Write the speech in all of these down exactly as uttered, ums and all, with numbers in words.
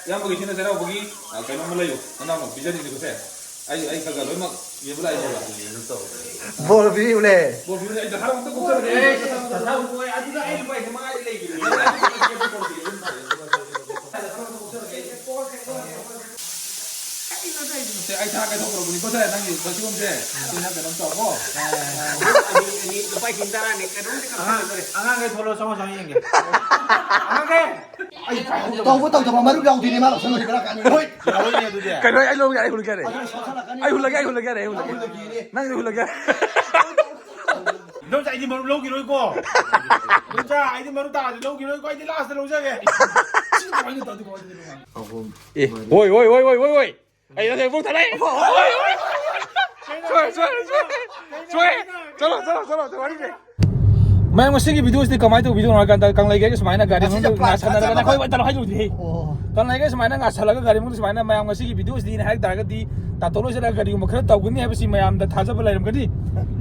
ꯏꯌꯥꯝꯕꯒꯤ ꯁꯤꯅ ꯆꯩꯔꯥꯎꯕꯒꯤ, ꯑ, ꯀꯩꯅꯣꯝꯃ ꯂꯩꯌꯨ꯫ ꯅꯅꯥꯎꯅ ꯄꯤꯖꯅꯤꯁꯦ ꯀꯨꯁꯦ꯫ ꯑꯩ, ꯑꯩ ꯈꯔ ꯈꯔ ꯂꯣꯏꯅꯃꯛ ꯌꯦꯡꯕ ꯂꯥꯛꯏꯅꯦꯕ꯫ ꯕꯣꯔ ꯄꯤꯕꯤꯌꯨꯅꯦ꯫ ꯕꯣꯔ ꯄꯤꯕꯤꯌꯨꯅꯦ꯫ ꯑꯩ ꯍꯔꯥꯎ ꯑꯝꯇ ꯀꯣꯛꯆꯔꯒꯦ꯫ ꯑꯦ, ꯅꯅꯥꯎ ꯕꯣꯏ, ꯑꯗꯨꯗ ꯑꯩ ꯂꯨꯄꯥ ꯌꯥꯡꯈꯩ ꯃꯉꯥꯗꯤ ꯂꯩꯈꯤꯕꯅꯦ꯫ ꯁꯦ, ꯑꯩ ꯊꯥ ꯀꯥꯏꯊꯣꯛꯈ꯭ꯔꯕꯅꯤꯀꯣ, ꯁꯦ, ꯅꯪꯒꯤ ꯀꯣꯁꯇ꯭ꯌꯨꯝꯁꯦ꯫ ꯁꯤ ꯅꯪ ꯀꯩꯅꯣꯝ ꯇꯧꯀꯣ꯫ ꯑꯅꯤ, ꯑꯅꯤ, ꯂꯨꯄꯥ ꯂꯤꯁꯤꯡ ꯇꯔꯥꯅꯦ꯫ ꯀꯩꯅꯣꯝꯗꯤ ꯑꯉꯥꯡ-, ꯀꯛꯊꯠꯂꯣꯏ꯫ ꯑꯉꯥꯡꯈꯩ ꯊꯣꯛꯂꯛꯑꯣ, ꯆꯪꯉꯣ, ꯆꯪꯉꯣ ꯌꯦꯡꯒꯦ꯫ ꯑꯉꯥꯡꯈꯩ! ꯇꯧꯕ ꯇꯧꯗꯕ ꯃꯔꯨꯞ ꯌꯥꯎꯗꯦꯅꯦ, ꯃꯥ ꯂꯧꯁꯟꯕꯗꯤ ꯕꯦꯔꯥ ꯀꯥꯅꯤ꯫ ꯍꯣꯏ! ꯌꯥꯔꯣꯏꯅꯦ ꯑꯗꯨꯗꯤ꯫ ꯀꯩꯅꯣ, ꯑꯩ ꯂꯧꯒꯦ, ꯑꯩ ꯍꯨꯜꯂꯒꯦ꯫ ꯑꯗꯨ ꯁꯣꯠꯊꯔꯛꯀꯅꯤ꯫ ꯑꯩ ꯍꯨꯜꯂꯒꯦ, ꯑꯩ ꯍꯨꯜꯂꯒꯦ, ꯑꯩ ꯍꯨꯜꯂꯒꯦ꯫ ꯍꯨꯜꯂꯒꯦꯅꯦ꯫ ꯅꯪꯁꯨ ꯍꯨꯜꯂꯒꯦ꯫ ꯏꯗꯣꯝꯆꯥ, ꯑꯩꯗꯤ ꯃꯔꯨꯞ ꯂꯧꯈꯤꯔꯣꯏꯀꯣ꯫ ꯏꯗꯣꯝꯆꯥ, ꯑꯩꯗꯤ ꯃꯔꯨꯞ ꯇꯥꯔꯗꯤ ꯂꯧꯈꯤꯔꯣꯏꯀꯣ, ꯑꯩꯗꯤ ꯂꯥꯁꯇ ꯂꯧꯖꯒꯦ꯫ ꯁꯤ ꯀꯃꯥꯏꯅ ꯇꯧꯗꯣꯏꯅꯣ? ꯑꯦ, ꯍꯣꯏ, ꯍꯣꯏ, ꯍꯣꯏ, ꯍꯣꯏ, ꯍꯣꯏ, ꯍꯣꯏ꯫ ꯑꯩ ꯅꯠꯇꯦ, ꯏꯕꯨꯡ ꯊꯥꯗꯥꯏ꯫ ꯍꯣꯏ, ꯍꯣꯏ, ꯍꯣꯏ, ꯍꯣꯏ꯫ ꯁꯣꯏ, ꯁꯣꯏ, ꯁꯣꯏ꯫ ꯁꯣꯏ꯫ ꯆꯠꯂꯣ, ꯆꯠꯂꯣ, ꯆꯠꯂꯣ, ꯆꯠꯂꯣ, ꯋꯥꯔꯤꯁꯦ꯫ ꯃꯌꯥꯝ, ꯉꯁꯤꯒꯤ ꯚꯤꯗꯤꯑꯣꯁꯤꯗꯤ ꯀꯃꯥꯏꯅ ꯇꯧꯕ ꯚꯤꯗꯤꯑꯣꯅꯣ ꯍꯥꯏ ꯀꯥꯟꯗ, ꯀꯪꯂꯩꯒꯩꯒ ꯁꯨꯃꯥꯏꯅ ꯒꯥꯔꯤ ꯑꯁꯤꯁꯦ ꯃꯅꯨꯡꯗ ꯄ꯭ꯂꯥꯟ ꯉꯥ ꯁꯥꯟꯅꯔꯒ ꯐꯖꯕ ꯅꯈꯣꯏ ꯑꯃ ꯋꯥꯔꯤ ꯇꯥꯔꯣ ꯍꯥꯏꯗꯨꯗꯤ꯫ ꯑꯣ꯫ ꯀꯪꯂꯩꯒꯩ ꯁꯨꯃꯥꯏꯅ ꯉꯥ ꯁꯥꯟꯅꯔꯒ ꯒꯥꯔꯤ ꯃꯅꯨꯡꯗ ꯁꯨꯃꯥꯏꯅ ꯃꯌꯥꯝ ꯉꯁꯤꯒꯤ ꯚꯤꯗꯤꯑꯣꯁꯤꯗꯤ ꯍꯥꯏ ꯇꯥꯔꯒꯗꯤ ꯇꯥꯇꯣꯟ ꯍꯣꯏ ꯆꯠꯂꯒ ꯀꯔꯤꯒꯨꯝꯕ ꯈꯔ ꯇꯧꯒꯅꯤ ꯍꯥꯏꯕꯁꯤ ꯃꯌꯥꯝꯗ ꯊꯥꯖꯕ ꯂꯩꯔꯝꯒꯅꯤ꯫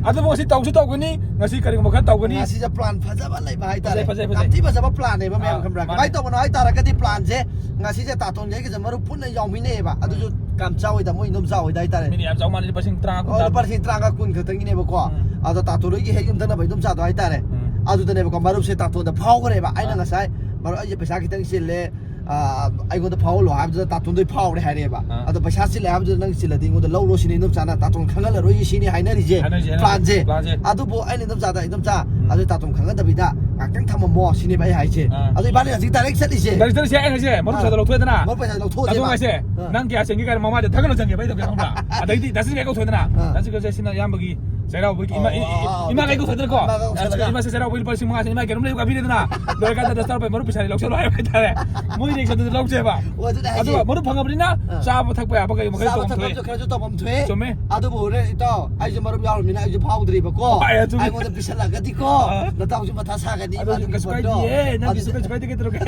ꯑꯗꯨꯕꯨ ꯉꯁꯤ ꯇꯧꯁꯨ ꯇꯧꯒꯅꯤ, ꯉꯁꯤ ꯀꯔꯤꯒꯨꯝꯕ ꯈꯔ ꯇꯧꯒꯅꯤ꯫ ꯉꯁꯤꯁꯦ ꯄ꯭ꯂꯥꯟ ꯐꯖꯕ ꯂꯩꯕ ꯍꯥꯏꯇꯥꯔꯦ꯫ ꯐꯖꯩ, ꯐꯖꯩ, ꯐꯖꯩ꯫ ꯌꯥꯝ ꯊꯤ ꯐꯖꯕ ꯄ꯭ꯂꯥꯟꯅꯦꯕ ꯃꯌꯥꯝ, ꯑꯥ, ꯈꯪꯕ꯭ꯔꯥ? ꯃꯥꯅꯦ꯫ ꯀꯃꯥꯏꯅ ꯇꯧꯕꯅꯣ ꯍꯥꯏ ꯇꯥꯔꯒꯗꯤ ꯄ꯭ꯂꯥꯟꯁꯦ ꯉꯁꯤꯁꯦ ꯇꯥꯇꯣꯟꯒꯩꯒꯁꯦ ꯃꯔꯨꯞ ꯄꯨꯟꯅ ꯌꯥꯎꯃꯤꯟꯅꯩꯌꯦꯕ꯫ ꯑꯗꯨꯁꯨ ꯀꯝꯆꯥ ꯍꯣꯏꯗ, ꯃꯣꯏ ꯏꯗꯣꯝꯆꯥ ꯍꯣꯏꯗ ꯍꯥꯏꯇꯥꯔꯦ꯫ ꯃꯤꯅ ꯌꯥꯝ ꯆꯥꯎ ꯃꯥꯜꯂꯦ, ꯂꯨꯄꯥ ꯂꯤꯁꯤꯡ ꯇꯔꯥ, ꯀꯨꯟ ꯑꯣ, ꯇꯥꯕ꯫ ꯂꯨꯄꯥ ꯂꯤꯁꯤꯡ ꯇꯔꯥ, ꯀꯨꯟ ꯈꯛꯇꯪꯒꯤꯅꯦꯕꯀꯣ꯫ ꯎꯝ꯫ ꯑꯗꯣ ꯇꯥꯇꯣꯟ ꯍꯣꯏꯒꯤ ꯍꯦꯛ ꯌꯨꯝꯊꯪꯅꯕ ꯏꯗꯣꯝꯆꯥꯗꯣ ꯍꯥꯏꯇꯥꯔꯦ꯫ ꯎꯝ꯫ ꯑꯗꯨꯗꯅꯦꯕꯀꯣ ꯃꯔꯨꯞꯁꯦ ꯇꯥꯇꯣꯟꯗ ꯐꯥꯎꯈ꯭ꯔꯦꯕ꯫ ꯑꯩꯅ ꯑꯥ꯫ ꯉꯁꯥꯏ, "ꯃꯔꯨꯞ, ꯑꯩꯁꯦ ꯄꯩꯁꯥ ꯈꯤꯇꯪ ꯆꯤꯜꯂꯦ, ꯑꯥ, ꯑꯩꯉꯣꯟꯗ ꯐꯥꯎꯍꯜꯂꯣ" ꯍꯥꯏꯕꯗꯨꯗ ꯇꯥꯇꯣꯟꯗꯣ ꯐꯥꯎꯔꯦ ꯍꯥꯏꯔꯦꯕ꯫ ꯑꯥ꯫ ꯑꯗꯣ ꯄꯩꯁꯥ ꯆꯤꯜꯂꯦ ꯍꯥꯏꯕꯗꯨꯗ ꯅꯪ ꯆꯤꯜꯂꯗꯤ ꯑꯩꯉꯣꯟꯗ ꯂꯧꯔꯣ ꯁꯤꯅꯤ ꯏꯗꯣꯝꯆꯥꯅ, ꯇꯥꯇꯣꯟ ꯈꯪꯍꯜꯂꯔꯣꯏꯒꯦ ꯁꯤꯅꯤ ꯍꯥꯏꯅꯔꯤꯁꯦ, ꯍꯥꯏꯅꯔꯤꯁꯦ, ꯍꯥꯏꯅꯔꯤꯁꯦ꯫ ꯄ꯭ꯂꯥꯟꯁꯦ꯫ ꯄ꯭ꯂꯥꯟꯁꯦ꯫ ꯑꯗꯨꯕꯨ ꯑꯩꯅ ꯏꯗꯣꯝꯆꯥꯗ, "ꯏꯗꯣꯝꯆꯥ, ꯎꯝ꯫ ꯑꯗꯨ ꯇꯥꯇꯣꯟ ꯈꯪꯍꯟꯗꯕꯤꯗ ꯉꯥꯛꯇꯪ ꯊꯝꯃꯝꯃꯣ" ꯁꯤꯅꯦꯕ ꯑꯩ ꯍꯥꯏꯁꯦ꯫ ꯑꯥ꯫ ꯑꯗꯣ ꯏꯕꯥꯅꯤ ꯍꯧꯖꯤꯛ ꯗꯥꯏꯔꯦꯛ ꯆꯠꯂꯤꯁꯦ꯫ ꯗꯥꯏꯔꯦꯛ ꯆꯠꯂꯤꯁꯦ ꯑꯩ ꯍꯥꯏꯁꯦ, ꯃꯔꯨꯞ ꯑꯥ꯫ ꯄꯩꯁꯥꯗꯣ ꯂꯧꯊꯣꯛꯑꯦꯗꯅ꯫ ꯃꯔꯨꯞ ꯄꯩꯁꯥꯗꯣ ꯂꯧꯊꯣꯛꯑꯁꯦꯕ꯫ ꯑꯗꯨ ꯍꯥꯏꯁꯦ, ꯑꯥ꯫ ꯅꯪ ꯀꯌꯥ ꯆꯦꯟꯒꯦ ꯀꯥꯏꯅ ꯃꯃꯥꯏꯗ ꯊꯥꯒꯠꯂ ꯆꯪꯉꯦꯕ ꯑꯩ ꯇꯧꯒꯦ ꯈꯪꯕ꯭ꯔꯥ? ꯑꯗꯩꯗꯤ ꯗꯥ ꯁꯤꯖꯤꯟ ꯀꯩ ꯀꯧꯊꯣꯛꯑꯦꯗꯅ꯫ ꯑꯥ꯫ ꯗꯥ ꯁꯤꯖꯤꯟ ꯀꯧꯁꯦ ꯁꯤꯅ ꯏꯌꯥꯝꯕꯒꯤ ꯆꯩꯔꯥꯎꯕꯒꯤ ꯏꯃꯥ-, ꯑꯣ, ꯏ-, ꯏ-, ꯑꯥ, ꯑꯥ, ꯏꯃꯥ ꯀꯩ ꯀꯧꯊꯣꯛꯑꯦꯗꯅꯀꯣ? ꯏꯃꯥ ꯀꯩ ꯀꯧꯊꯣꯛꯑꯦꯗꯅ꯫ ꯏꯃꯥꯁꯦ ꯆꯩꯔꯥꯎꯕꯒꯤ ꯂꯨꯄꯥ ꯂꯤꯁꯤꯡ ꯃꯉꯥꯁꯦ ꯏꯃꯥ ꯀꯩꯅꯣꯝ ꯂꯩꯕ ꯀꯥꯞꯄꯤꯔꯦꯗꯅ꯫ ꯂꯣꯏꯔꯀꯥꯟꯗ ꯗꯥ ꯁꯤꯖꯤꯟ ꯃꯔꯨꯞ ꯄꯩꯁꯥꯗꯤ ꯂꯧꯁꯜꯂꯣ ꯍꯥꯏꯕ ꯍꯥꯏꯇꯥꯔꯦ꯫ ꯃꯣꯏꯗꯤ ꯀꯩꯅꯣꯗꯤ ꯂꯧꯁꯦꯕ꯫ ꯑꯣ, ꯑꯗꯨꯅꯦ ꯍꯥꯏꯁꯦ꯫ ꯑꯗꯨꯒ ꯃꯔꯨꯞ ꯐꯪꯉꯕꯅꯤꯅ ꯑꯥ꯫ ꯆꯥꯕ ꯊꯛꯄ ꯌꯥꯕ ꯀꯩ ꯃꯈꯩ ꯆꯥꯕ ꯇꯧꯐꯝ ꯊꯣꯛꯑꯦ꯫ ꯊꯛꯄꯁꯨ ꯈꯔꯁꯨ ꯇꯧꯐꯝ ꯊꯣꯛꯑꯦ꯫ ꯆꯨꯝꯃꯦ꯫ ꯑꯗꯨꯕꯨ ꯍꯣꯔꯦꯟ ꯏꯇꯥꯎ, ꯑꯩꯁꯨ ꯃꯔꯨꯞ ꯌꯥꯎꯔꯃꯤꯅ ꯑꯩꯁꯨ ꯐꯥꯎꯗ꯭ꯔꯤꯕꯀꯣ꯫ ꯍꯣꯏ, ꯆꯨꯝꯃꯦ꯫ ꯑꯩꯉꯣꯟꯗ ꯄꯤꯁꯜꯂꯛꯑꯒꯗꯤꯀꯣ, ꯑꯥ꯫ ꯅꯇꯥꯎꯁꯨ ꯃꯊꯥ ꯁꯥꯒꯅꯤ, ꯑꯗꯨ ꯃꯥꯒꯤ ꯀꯩꯁꯨ ꯄꯣꯠꯇꯣ꯫ ꯀꯥꯏꯗꯤꯌꯦ, ꯅꯪꯒꯤꯁꯨ ꯑꯗꯨ ꯀꯩꯁꯨ ꯀꯥꯏꯗꯦ, ꯀꯩꯗꯧꯔꯒꯦ?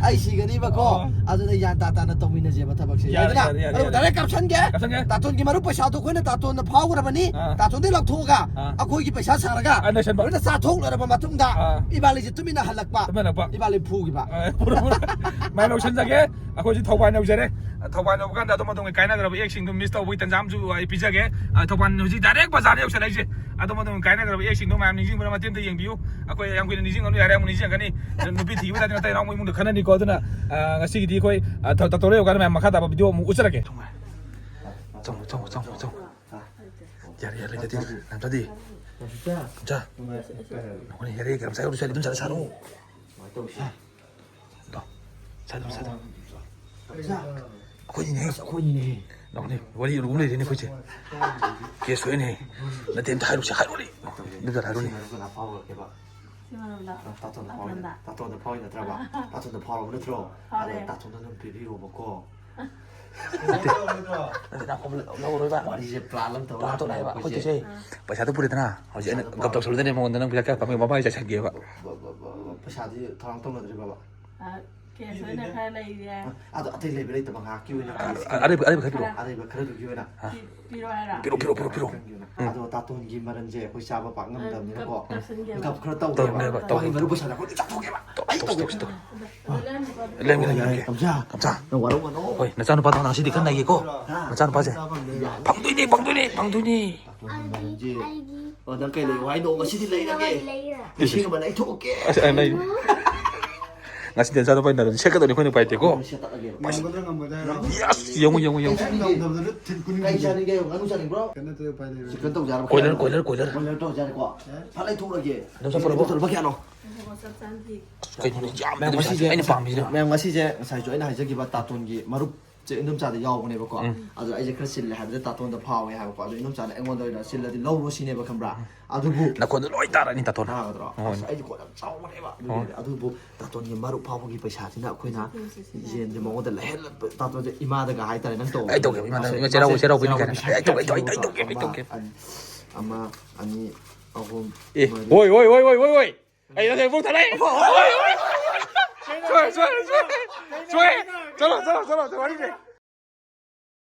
ꯑꯩ ꯁꯤꯒꯅꯤꯕꯀꯣ꯫ ꯑꯣ꯫ ꯑꯗꯨꯅ ꯒ꯭ꯌꯥꯟ ꯇꯥ ꯇꯥꯅ ꯇꯧꯃꯤꯟꯅꯁꯦꯕ ꯊꯕꯛꯁꯦ꯫ ꯌꯥꯔꯦ, ꯌꯥꯏꯗꯅ? ꯌꯥꯔꯦ, ꯌꯥꯔꯦ, ꯑꯗꯨ ꯌꯥꯔꯦ꯫ Direct ꯀꯥꯞꯁꯟꯒꯦ꯫ ꯀꯥꯞꯁꯟꯒꯦ꯫ ꯇꯥꯇꯣꯟꯒꯤ ꯃꯔꯨꯞ ꯄꯩꯁꯥꯗꯣ ꯑꯩꯈꯣꯏꯅ ꯇꯥꯇꯣꯟꯗ ꯐꯥꯎꯈ꯭ꯔꯕꯅꯤ꯫ ꯑꯥ꯫ ꯇꯥꯇꯣꯟꯗꯩ ꯂꯧꯊꯣꯛꯑꯒ ꯑꯥ꯫ ꯑꯩꯈꯣꯏꯒꯤ ꯄꯩꯁꯥ ꯁꯥꯔꯒ ꯑꯥ, ꯅꯩꯁꯟꯕ꯫ ꯂꯣꯏꯅ ꯆꯥꯊꯣꯛꯂꯔꯕ ꯃꯇꯨꯡꯗ ꯑꯥ꯫ ꯏꯕꯥꯅꯤꯁꯦ ꯇꯨꯃꯤꯟꯅ ꯍꯜꯂꯛꯄ꯫ ꯇꯨꯃꯤꯟꯅ ꯍꯜꯂꯛꯄ꯫ ꯏꯕꯥꯅꯤ ꯐꯨꯈꯤꯕ꯫ ꯑꯥ, ꯐꯨꯔꯣ, ꯐꯨꯔꯣ꯫ ꯃꯥꯏ ꯂꯧꯁꯟꯖꯒꯦ꯫ ꯊꯧꯕꯥꯜ ꯌꯧꯖꯔꯦ꯫ ꯊꯧꯕꯥꯜ ꯌꯧꯕ ꯀꯥꯟꯗ ꯑꯗꯨꯝ ꯑꯗꯣꯝꯒꯤ ꯀꯥꯏꯅꯈ꯭ꯔꯕ ꯑꯦꯛꯁꯤꯡꯗꯣ miss ꯇꯧꯕꯒꯤ ꯇꯟꯖꯥ ꯑꯃꯁꯨ ꯑꯩ ꯄꯤꯖꯒꯦ꯫ ꯑ, ꯊꯧꯕꯥꯜ ꯍꯧꯖꯤꯛ direct ꯕꯖꯥꯔꯗ ꯌꯧꯁꯜꯂꯛꯏꯁꯦ꯫ ꯑꯗꯣꯝ ꯑꯗꯣꯝꯒꯤ ꯀꯥꯏꯅꯈ꯭ꯔꯕ ꯑꯦꯛꯁꯤꯡꯗꯣ ꯃꯌꯥꯝ ꯅꯤꯡꯁꯤꯡꯕ꯭ꯔꯥ ꯃꯇꯦꯛ ꯑꯃꯇ ꯌꯦꯡꯕꯤꯌꯨ꯫ ꯑꯩꯈꯣꯏ ꯌꯥꯝ ꯀꯨꯏꯅ ꯅꯤꯡꯁꯤꯡꯒꯅꯨ, ꯌꯥꯔꯦ, ꯑꯃꯨꯛ ꯅꯤꯡꯁꯤꯡꯉꯛꯀꯅꯤ꯫ ꯅꯨꯄꯤ ꯊꯤꯕ ꯇꯥꯗꯤ ꯅꯠꯇꯦ, ꯅꯅꯥꯎ ꯏꯃꯨꯡꯗ ꯈꯟꯅꯅꯤꯀꯣ꯫ ꯑꯗꯨꯅ, ꯑ, ꯉꯁꯤꯒꯤꯗꯤ ꯑꯩꯈꯣꯏ, ꯑ, ꯊ-, ꯊ-, ꯇꯧꯔ ꯌꯧꯀꯥꯟꯗ ꯃꯌꯥꯝ ꯃꯈꯥ ꯇꯥꯕ video ꯑꯃꯨꯛ ꯎꯠꯆꯔꯛꯀꯦ꯫ ꯆꯪꯉꯣ, ꯆꯪꯉꯣ, ꯆꯪꯉꯣ, ꯆꯪꯉꯣ꯫ ꯌꯥꯔꯦ, ꯌꯥꯔꯦ, ꯂꯩꯇꯗꯤ꯫ ꯅꯝꯊꯗꯤ꯫ ꯅꯝꯊ꯫ ꯅꯈꯣꯏꯅ ꯌꯥꯔꯦ, ꯀꯔꯝ ꯆꯥꯏ, ꯑꯗꯨꯝ ꯆꯥꯏ, ꯑꯗꯨꯝ ꯆꯥꯏ, ꯁꯥꯔꯣ꯫ ꯂꯥꯎ꯫ ꯁꯥꯏꯗ, ꯁꯥꯏꯗ꯫ ꯑꯩꯈꯣꯏꯅꯤꯅꯦ꯫ ꯑꯁ, ꯑꯩꯈꯣꯏꯅꯤꯅꯦ꯫ ꯂꯥꯎꯅꯦ, ꯋꯥꯔꯤ ꯑꯔꯨꯕ ꯂꯩꯔꯦꯅꯦ ꯑꯩꯈꯣꯏꯁꯦ꯫ ꯀꯦꯁ ꯊꯣꯛꯑꯦꯅꯦ꯫ ꯅꯠꯇꯦ, ꯑꯝꯇ ꯍꯥꯏꯔꯨꯁꯦ, ꯍꯥꯏꯔꯨꯅꯦ꯫ ꯏꯟꯗꯣꯝꯆꯥ ꯍꯥꯏꯔꯨꯅꯦ꯫ ꯁꯤ ꯃꯔꯝꯗ ꯇꯥꯇꯣꯟꯗ ꯐꯥꯎꯔꯦ꯫ ꯇꯥꯇꯣꯟꯗ꯫ ꯇꯥꯇꯣꯟꯗ ꯐꯥꯎꯔꯦ ꯅꯠꯇ꯭ꯔꯕ? ꯇꯥꯇꯣꯟꯗ ꯐꯥꯎꯔꯕ ꯅꯠꯇ꯭ꯔꯣ? ꯐꯥꯎꯔꯦ꯫ ꯑꯗꯣ ꯇꯥꯇꯣꯟꯗ ꯑꯗꯨꯝ ꯄꯤꯕꯤꯔꯣꯕꯀꯣ꯫ ꯅꯠꯇꯦ, ꯅꯠꯇꯦ, ꯅꯪ ꯂꯧꯔꯣꯏꯕ꯫ ꯋꯥꯔꯤꯁꯦ plan ꯑꯃ ꯇꯧꯔ plan ꯇꯧꯔꯦ ꯍꯥꯏꯕ꯫ ꯑꯩꯈꯣꯏ ꯑꯩꯈꯣꯏꯁꯦ꯫ ꯆꯦꯁꯦ, ꯄꯩꯁꯥꯗꯣ ꯄꯨꯔꯦꯗꯅ, ꯍꯧꯖꯤꯛ ꯑꯩꯅ ꯄꯩꯁꯥꯗꯣ ꯒꯞ ꯇꯧꯁꯜꯂꯨꯗꯅꯦ ꯃꯉꯣꯟꯗ, ꯅꯪ ꯄꯩꯁꯥ ꯀꯌꯥ ꯄꯥꯝꯃꯤ ꯃꯃꯥꯏ ꯆꯥꯏꯁꯟꯒꯦꯕ꯫ ꯕ-, ꯕ-, ꯕ-, ꯕ-, ꯄꯩꯁꯥꯗꯤ ꯊꯧꯔꯥꯡ ꯇꯧꯅꯗ꯭ꯔꯤꯕꯕ? ꯑ, cash ꯑꯣꯏꯅ ꯈꯔ ꯂꯩꯔꯦ꯫ ꯑ, ꯑꯗꯣ ꯑꯇꯩ ꯂꯩꯕ ꯂꯩꯇꯕ ꯉꯥꯏꯍꯥꯛꯀꯤ ꯑꯣꯏꯅ ꯑ-, ꯑꯔꯩꯕ, ꯑꯔꯩꯕ ꯈꯔ ꯄꯤꯔꯛꯑꯣ꯫ ꯑꯔꯩꯕ ꯈꯔꯗꯨꯒꯤ ꯑꯣꯏꯅ꯫ ꯑ꯫ ꯄꯤ-, ꯄꯤꯔꯣ ꯍꯥꯏꯔꯣ? ꯄꯤꯔꯣ, ꯄꯤꯔꯣ, ꯄꯤꯔꯣ, ꯄꯤꯔꯣ꯫ ꯎꯝ꯫ ꯑꯗꯣ ꯇꯥꯇꯣꯟꯒꯤ ꯃꯔꯟꯁꯦ ꯑꯩꯈꯣꯏ ꯆꯥꯕ ꯄꯥꯛ ꯉꯝꯗꯕꯅꯤꯅꯀꯣ꯫ ꯑ, ꯀꯞ-, ꯀꯞꯁꯟꯒꯦꯕ꯫ ꯀꯞ ꯈꯔ ꯇꯧꯒꯦꯕ꯫ ꯇꯧꯒꯦꯕ, ꯃꯥꯒꯤ ꯇꯧꯒꯦ꯫ ꯃꯔꯨꯞ ꯄꯩꯁꯥꯗꯣ ꯑꯩꯈꯣꯏ ꯆꯥꯊꯣꯛꯀꯦꯕ꯫ ꯑꯩ ꯇꯧꯁꯤ, ꯇꯧꯒꯦꯕ꯫ ꯇꯧꯁꯤ, ꯇꯧꯁꯤ꯫ ꯑꯗꯨ ꯂꯩꯔꯝꯃꯨꯀꯣ ꯑꯗꯨꯗꯤ꯫ ꯂꯩꯔꯝꯒꯦ, ꯂꯩꯔꯝꯒꯦ꯫ ꯀꯝꯖꯥ, ꯀꯝꯖꯥ꯫ ꯅꯪ ꯋꯥꯔꯧꯒꯅꯣ꯫ ꯍꯣꯏ, ꯅꯆꯥꯅꯨꯄꯥꯗꯣ ꯉꯁꯤꯗꯤ ꯈꯔ ꯅꯩꯒꯦꯀꯣ꯫ ꯍꯥ? ꯅꯆꯥꯅꯨꯄꯥꯁꯦ꯫ ꯐꯪꯗꯣꯏꯅꯦ, ꯐꯪꯗꯣꯏꯅꯦ, ꯐꯪꯗꯣꯏꯅꯦ꯫ ꯑꯗꯨꯗꯤ ꯑꯩꯒꯤ ꯑꯣ, ꯅꯪ ꯀꯩ ꯂꯩꯌꯨ ꯍꯥꯏꯅꯣ? ꯉꯁꯤꯗꯤ ꯂꯩꯔꯒꯦ꯫ ꯂꯤꯁꯤꯡ ꯑꯃ ꯂꯩꯔꯒꯦ꯫ ꯂꯤꯁꯤꯡ ꯑꯃ ꯂꯩꯊꯣꯛꯀꯦ꯫ ꯑꯁ, ꯑ, ꯂꯩ꯫ ꯉꯁꯤꯗꯤ ꯅꯆꯥꯅꯨꯄꯥꯒꯤ ꯅꯥꯗꯨꯗꯤ ꯁꯦꯠꯀꯗꯧꯅꯤ, ꯑꯩꯈꯣꯏꯅ ꯎꯄꯥꯏ ꯂꯩꯇꯦꯀꯣ꯫ ꯁꯦꯠꯇꯠꯂꯒꯦꯕ꯫ ꯉꯝꯒꯗ꯭ꯔꯥ ꯉꯝꯃꯣꯏꯗ꯭ꯔꯥ ꯍꯥꯏꯔꯣ? Yes, ꯌꯦꯡꯉꯨ, ꯌꯦꯡꯉꯨ, ꯌꯦꯡꯉꯨ꯫ ꯉꯝꯗꯕꯗ ꯊꯤꯟ ꯀꯨꯟ ꯀꯩ ꯆꯥꯅꯤꯡꯒꯦ? ꯉꯥꯅꯨ ꯆꯥꯅꯤꯡꯕ꯭ꯔꯣ? ꯀꯩꯅꯣ ꯅꯠꯇ꯭ꯔꯗꯤ ꯎꯄꯥꯏ ꯂꯩꯔꯣꯏ꯫ Chicken ꯇꯧꯖꯦ ꯍꯥꯏꯔꯣ? ꯀꯣꯏꯂꯔ, ꯀꯣꯏꯂꯔ, ꯀꯣꯏꯂꯔ꯫ ꯀꯣꯏꯂꯔ ꯇꯧꯖꯦ ꯍꯥꯏꯔꯦꯀꯣ? ꯌꯥꯏ꯫ ꯐꯠ ꯂꯩꯊꯣꯛꯎꯔꯒꯦ꯫ ꯑꯗꯨꯝ ꯆꯠꯄ꯭ꯔꯣ? ꯂꯨꯄꯥ ꯀꯌꯥꯅꯣ? ꯆꯞ ꯆꯥꯅ ꯊꯤ꯫ ꯑꯁ, ꯀꯩꯅꯣꯅꯦ, ꯌꯥꯝꯃꯦ ꯃꯌꯥꯝ ꯑꯗꯨꯝ ꯉꯁꯤꯁꯦ, ꯁꯥꯏ꯫ ꯑꯩꯅ ꯄꯥꯝꯃꯤꯁꯤꯅ꯫ ꯃꯌꯥꯝ ꯉꯁꯤꯁꯦ, ꯉꯁꯥꯏꯁꯨ ꯑꯩꯅ ꯍꯥꯏꯖꯈꯤꯕ ꯇꯥꯇꯣꯟꯒꯤ ꯃꯔꯨꯞ ꯆꯦ ꯏꯟꯗꯣꯝꯆꯥꯗ ꯌꯥꯎꯕꯅꯦꯕꯀꯣ꯫ ꯎꯝ꯫ ꯑꯗꯣ ꯑꯩꯁꯦ ꯈꯔ ꯆꯤꯜꯂꯦ ꯍꯥꯏꯕꯗ ꯇꯥꯇꯣꯟꯗ ꯐꯥꯎꯋꯦ ꯍꯥꯏꯕꯀꯣ꯫ ꯑꯗꯣ ꯏꯟꯗꯣꯝꯆꯥꯅ ꯑꯩꯉꯣꯟꯗ ꯑꯣꯏꯅ ꯆꯤꯜꯂꯗꯤ ꯂꯧꯔꯣ ꯁꯤꯅꯦꯕ, ꯈꯪꯕ꯭ꯔꯥ? ꯑꯗꯨꯕꯨ ꯅꯈꯣꯟꯗꯣ ꯂꯣꯏ ꯇꯥꯔꯅꯤ, ꯇꯥꯇꯣꯟ꯫ ꯇꯥꯒꯗ꯭ꯔꯣ? ꯍꯣꯏ꯫ ꯑꯁ, ꯑꯩꯗꯤ ꯈꯣꯟ ꯌꯥꯝ ꯆꯥꯎꯕꯅꯦꯕ꯫ ꯍꯣꯏ꯫ ꯑꯗꯨꯒꯤꯗꯤ꯫ ꯑꯗꯨꯕꯨ ꯇꯥꯇꯣꯟꯒꯤ ꯃꯔꯨꯞ ꯐꯥꯎꯕꯒꯤ ꯄꯩꯁꯥꯁꯤꯅ ꯑꯩꯈꯣꯏꯅ ꯌꯦꯟꯁꯦ ꯃꯉꯣꯟꯗ ꯂꯩꯍꯜꯂ-, ꯇꯥꯇꯣꯟꯁꯦ ꯏꯃꯥꯗꯒ ꯍꯥꯏꯇꯥꯔꯦ, ꯅꯪ ꯇꯧ꯫ ꯑꯩ ꯇꯧꯒꯦ, ꯏꯃꯥꯗ, ꯃꯥꯁꯦ, ꯏꯃꯥ, ꯆꯩꯔꯥꯎ, ꯃꯥꯁꯦ ꯆꯩꯔꯥꯎ ꯄꯤꯅꯤ ꯆꯩꯔꯥꯎ ꯀꯥꯏꯅ꯫ ꯄꯤꯅꯤ ꯑꯩ ꯇꯧꯒꯦ, ꯑꯩ ꯇꯧꯒꯦ, ꯑꯩ ꯇꯧꯒꯦ, ꯑꯩ ꯇꯧꯒꯦ, ꯑꯩ ꯇꯧꯒꯦ꯫ ꯑꯃ, ꯑꯅꯤ, ꯑꯃ, ꯑꯅꯤ, ꯑꯍꯨꯝ, ꯑꯦ, ꯃꯔꯤ꯫ ꯍꯣꯏ, ꯍꯣꯏ, ꯍꯣꯏ, ꯍꯣꯏ, ꯍꯣꯏ, ꯍꯣꯏ꯫ ꯑꯩ ꯅꯪ ꯍꯦꯛ ꯄꯨꯡ ꯊꯥꯔꯛꯑꯦ꯫ ꯍꯣꯏ, ꯍꯣꯏ, ꯍꯣꯏ, ꯍꯣꯏ꯫ ꯁꯣꯏ, ꯁꯣꯏ, ꯁꯣꯏ꯫ ꯁꯣꯏ꯫ ꯆꯠꯂꯣ, ꯆꯠꯂꯣ, ꯆꯠꯂꯣ, ꯆꯠꯂꯣ, ꯋꯥꯔꯤꯁꯦ꯫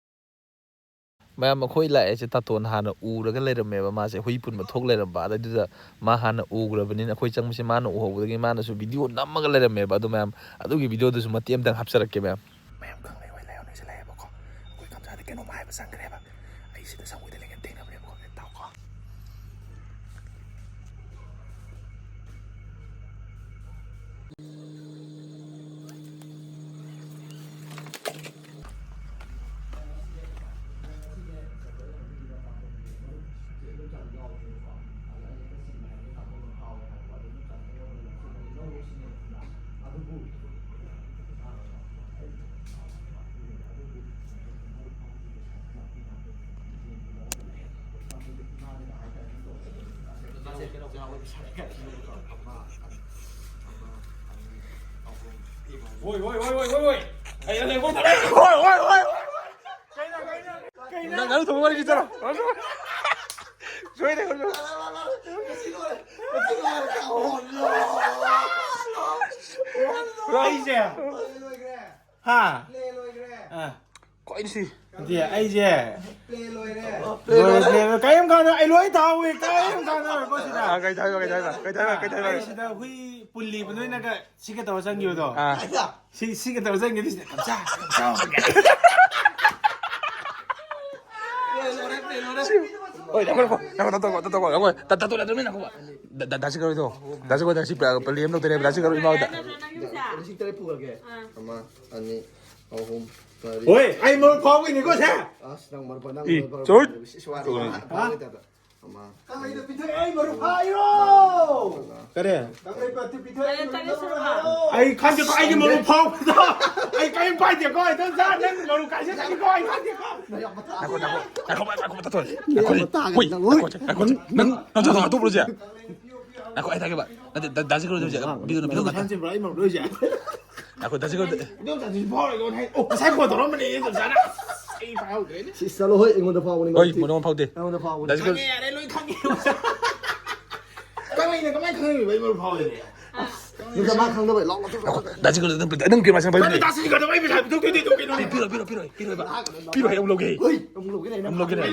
ꯃꯌꯥꯝ, ꯑꯩꯈꯣꯏ ꯂꯥꯛꯑꯦꯁꯦ ꯇꯥꯇꯣꯟ ꯍꯥꯟꯅ ꯎꯔꯒ ꯂꯩꯔꯝꯃꯦꯕ꯫ ꯃꯥꯁꯦ ꯍꯨꯏ ꯄꯨꯟꯕ ꯊꯣꯛ ꯂꯩꯔꯝꯕ꯫ ꯑꯗꯨꯗ ꯃꯥ ꯍꯥꯟꯅ ꯎꯈ꯭ꯔꯕꯅꯤꯅ ꯑꯩꯈꯣꯏ ꯆꯪꯕꯁꯦ ꯃꯥꯅ ꯎꯍꯧꯕꯗꯒꯤ ꯃꯥꯅꯁꯨ ꯚꯤꯗꯤꯑꯣ ꯅꯝꯃꯒ ꯂꯩꯔꯝꯃꯦꯕ꯫ ꯑꯗꯨ ꯃꯌꯥꯝ, ꯑꯗꯨꯒꯤ ꯚꯤꯗꯤꯑꯣꯗꯨꯁꯨ ꯃꯇꯦꯛ ꯑꯃꯇꯪ ꯍꯥꯞꯆꯔꯛꯀꯦ ꯃꯌꯥꯝ꯫ ꯃꯌꯥꯝ ꯈꯪꯅꯩ ꯍꯣꯏ ꯂꯩꯍꯧꯅꯤꯁꯦ ꯂꯩꯌꯦꯕꯀꯣ꯫ ꯑꯩꯈꯣꯏ ꯀꯝꯖꯥꯗ ꯀꯩꯅꯣꯝ ꯍꯥꯏꯕ ꯆꯪꯈ꯭ꯔꯦꯕ꯫ ꯑꯩ ꯁꯤꯗ ꯁꯪꯒꯣꯏꯗ ꯂꯩꯉꯩ ꯊꯦꯡꯅꯕꯅꯦꯕꯀꯣ꯫ ꯇꯥꯎꯀꯣ꯫ ꯍꯣꯏ, ꯍꯣꯏ, ꯍꯣꯏ, ꯍꯣꯏ, ꯍꯣꯏ, ꯍꯣꯏ꯫ ꯑꯩ, ꯑꯩ, ꯍꯣꯏ, ꯍꯣꯏ, ꯍꯣꯏ, ꯍꯣꯏ꯫ ꯀꯩꯅꯣ, ꯀꯩꯅꯣ? ꯀꯩꯅꯣ? ꯅꯪ, ꯅꯪ ꯊꯣꯡꯕ ꯋꯥꯔꯤ ꯆꯠꯂꯣ꯫ ꯁꯣꯏꯔꯦ, ꯁꯣꯏꯔꯦ꯫ ꯑꯩꯁꯦ? ꯍꯥ? ꯑꯥ꯫ ꯀꯩꯅꯣ ꯁꯤ? ꯅꯠꯇꯦ, ꯑꯩꯁꯦ ꯂꯣꯏꯔꯦ, ꯂꯣꯏꯔꯦ꯫ ꯀꯔꯤꯝ ꯀꯥꯟꯅ-, ꯑꯩ ꯂꯣꯏ ꯇꯥꯍꯧꯋꯤ, ꯀꯔꯤꯝ ꯀꯥꯟꯅꯔꯣꯏꯀꯣ ꯁꯤꯗ꯫ ꯑꯥ, ꯀꯩ ꯊꯥꯏꯕ, ꯀꯩ ꯊꯥꯏꯕ, ꯀꯩ ꯊꯥꯏꯕ, ꯀꯩ ꯊꯥꯏꯕ? ꯑꯩ ꯁꯤꯗ ꯍꯨꯏ ꯄꯨꯜꯂꯤꯕ ꯅꯣꯏꯅꯒ ꯁꯤꯒ ꯇꯧꯔ ꯆꯪꯈꯤꯕꯗꯣ꯫ ꯑꯥ꯫ ꯁꯤ, ꯁꯤꯒ ꯇꯧꯔ ꯆꯪꯈꯤꯕꯗꯤ ꯁꯤꯗ ꯀꯝꯆꯥ, ꯀꯝꯆꯥ꯫ ꯍꯣꯏ, ꯉꯥꯏꯈꯣ, ꯉꯥꯏꯈꯣ, ꯉꯥꯏꯈꯣ, ꯇꯥꯇꯣꯟ, ꯇꯥꯇꯣꯟ, ꯉꯥꯏꯈꯣ, ꯇꯥ-, ꯇꯥꯇꯣꯟ, ꯇꯥꯇꯣꯟ, ꯉꯥꯏꯈꯣ꯫ ꯗꯥ-, ꯗꯥ-, ꯗꯥ ꯁꯤ ꯀꯧꯔꯣꯏꯗꯣ꯫ ꯗꯥ ꯁꯤ ꯀꯧꯔꯣꯏ, ꯗꯥ ꯁꯤ ꯄ꯭ꯂꯦ-, ꯄ꯭ꯂꯦ ꯑꯃ ꯇꯧꯗꯣꯏꯅꯦꯕ, ꯗꯥ ꯁꯤ ꯀꯧꯔꯣꯏ ꯏꯃꯥ ꯍꯣꯏꯗ꯫ ꯅꯠꯇ꯭ꯔꯣ ꯅꯪꯒꯤꯁꯦ? ꯑꯥ꯫ ꯂꯤꯁꯤꯡ ꯇꯔꯦꯠ ꯄꯨꯈ꯭ꯔꯒꯦ꯫ ꯑꯥ꯫ ꯑꯃ, ꯑꯅꯤ, ꯑꯍꯨꯝ, ꯃꯔꯤ꯫ ꯍꯣꯏ, ꯑꯩ ꯃꯔꯨꯞ ꯐꯥꯎꯈꯤꯅꯤꯀꯣ ꯁꯦ꯫ ꯑꯁ, ꯅꯪ ꯃꯔꯨꯞ, ꯅꯪ ꯏ, ꯃꯔꯨꯞ ꯆꯣꯏꯠ꯫ ꯐꯥꯎꯈꯤꯅꯤ꯫ ꯁꯤ ꯋꯥꯔꯤ ꯇꯧꯔꯣ꯫ ꯍꯥ? ꯐꯥꯎꯈꯤꯗꯕ꯫ ꯑꯃ꯫ ꯀꯪꯂꯩꯗ ꯄꯤꯊꯣꯛꯑꯦ, ꯑꯩ ꯃꯔꯨꯞ ꯐꯥꯏꯔꯣ! ꯀꯔꯤ? ꯀꯪꯂꯩꯄꯥꯛꯇ ꯄꯤꯊꯣꯛꯑꯦ, ꯑꯩ ꯃꯔꯨꯞ ꯐꯥꯏꯔꯣ! ꯑꯩ ꯈꯪꯗꯦꯀꯣ, ꯑꯩꯒꯤ ꯃꯔꯨꯞ ꯐꯥꯎꯕꯗꯣ꯫ ꯑꯩ ꯀꯔꯤꯝ ꯄꯥꯏꯗꯦꯀꯣ, ꯏꯗꯣꯝꯆꯥ, ꯅꯪ ꯃꯔꯨꯞ ꯀꯥꯏꯁꯦ ꯈꯪꯉꯤꯀꯣ, ꯑꯩ ꯈꯪꯗꯦꯀꯣ꯫ ꯉꯥꯏꯈꯣ, ꯉꯥꯏꯈꯣ, ꯉꯥꯏꯈꯣ, ꯉꯥꯏꯈꯣ, ꯇꯥꯇꯣꯟ꯫ ꯉꯥꯏꯈꯣ, ꯅꯪ, ꯍꯨꯏ, ꯅꯪ, ꯉꯥꯏꯈꯣ, ꯉꯥꯏꯈꯣ, ꯅꯪ, ꯅꯪ ꯇꯥꯇꯣꯟ ꯍꯥꯠꯇꯣꯛꯄ꯭ꯔꯣꯁꯦ? ꯉꯥꯏꯈꯣ, ꯑꯩ ꯇꯥꯒꯦꯕ꯫ ꯅꯠꯇꯦ, ꯗꯥ, ꯗꯥ ꯖꯤꯀꯔꯨ ꯇꯧꯁꯦ꯫ ꯚꯤꯗꯤꯑꯣꯗꯣ, ꯚꯤꯗꯤꯑꯣ ꯅꯪ ꯅꯝꯕꯤꯌꯣ꯫ ꯍꯥꯟ ꯆꯦꯟꯕ꯭ꯔꯣ? ꯑꯩ ꯃꯔꯨꯞ ꯂꯣꯏꯁꯦ꯫ ꯉꯥꯏꯈꯣ, ꯗꯥ ꯖꯤꯀꯔꯨ꯫ ꯏꯗꯣꯝꯆꯥꯁꯤꯁꯨ ꯐꯥꯎꯔꯣꯏꯀꯣ, ꯍꯥꯏ꯫ ꯑꯣ, ꯉꯁꯥꯏ ꯐꯣꯟ ꯇꯧꯔꯛꯑꯝꯕꯅꯦ, ꯏꯗꯣꯝꯆꯥꯅ꯫ ꯑꯁ, ꯑꯩ ꯐꯥꯎꯗ꯭ꯔꯦꯅꯦ꯫ ꯁꯤ ꯆꯠꯂꯣ, ꯍꯣꯏ, ꯑꯩꯉꯣꯟꯗ ꯐꯥꯎꯕꯅꯤ, ꯍꯣꯏ, ꯃꯔꯨꯞꯇꯤ꯫ ꯃꯔꯨꯞ ꯐꯥꯎꯗꯦ꯫ ꯑꯩꯉꯣꯟꯗ ꯐꯥꯎꯕꯅꯤ꯫ ꯗꯥ ꯖꯤꯀꯔꯨ꯫ ꯈꯪꯉꯦ, ꯌꯥꯔꯦ, ꯂꯣꯏ ꯈꯪꯉꯦ꯫ ꯀꯃꯥꯏꯅ, ꯀꯃꯥꯏꯅ ꯈꯪꯉꯝꯃꯤꯕ ꯑꯩ ꯃꯔꯨꯞ ꯐꯥꯎꯔꯤꯅꯦ? ꯑꯁ, ꯅꯪ ꯃꯥ ꯈꯪꯗꯕꯩ ꯂꯥꯎ, ꯂꯥꯎ, ꯂꯥꯎ, ꯂꯥꯎ꯫ ꯗꯥ ꯖꯤꯡꯒꯗ ꯅꯪ ꯄꯤꯔꯛꯑꯣ꯫ ꯅꯪ ꯀꯩ ꯃꯥꯁꯤꯅ ꯄꯥꯏꯕꯤꯒꯦ? ꯇꯥꯁꯤꯟꯒꯗꯕ ꯑꯩ ꯄꯩꯁꯥ ꯄꯤꯊꯣꯛꯇꯣꯏꯅꯦ, ꯇꯧ ꯀꯩꯅꯣꯅꯦ? ꯄꯤꯔꯣꯏ, ꯄꯤꯔꯣꯏ, ꯄꯤꯔꯣꯏ, ꯄꯤꯔꯣꯏ, ꯄꯤꯔꯣꯏ, ꯄꯤꯔꯣꯏ, ꯑꯃꯨꯛ ꯂꯧꯒꯦ꯫ ꯍꯣꯏ, ꯑꯃꯨꯛ ꯂꯧꯒꯦ꯫ ꯑꯃꯨꯛ ꯂꯧꯒꯦ꯫ ꯍꯣꯏ,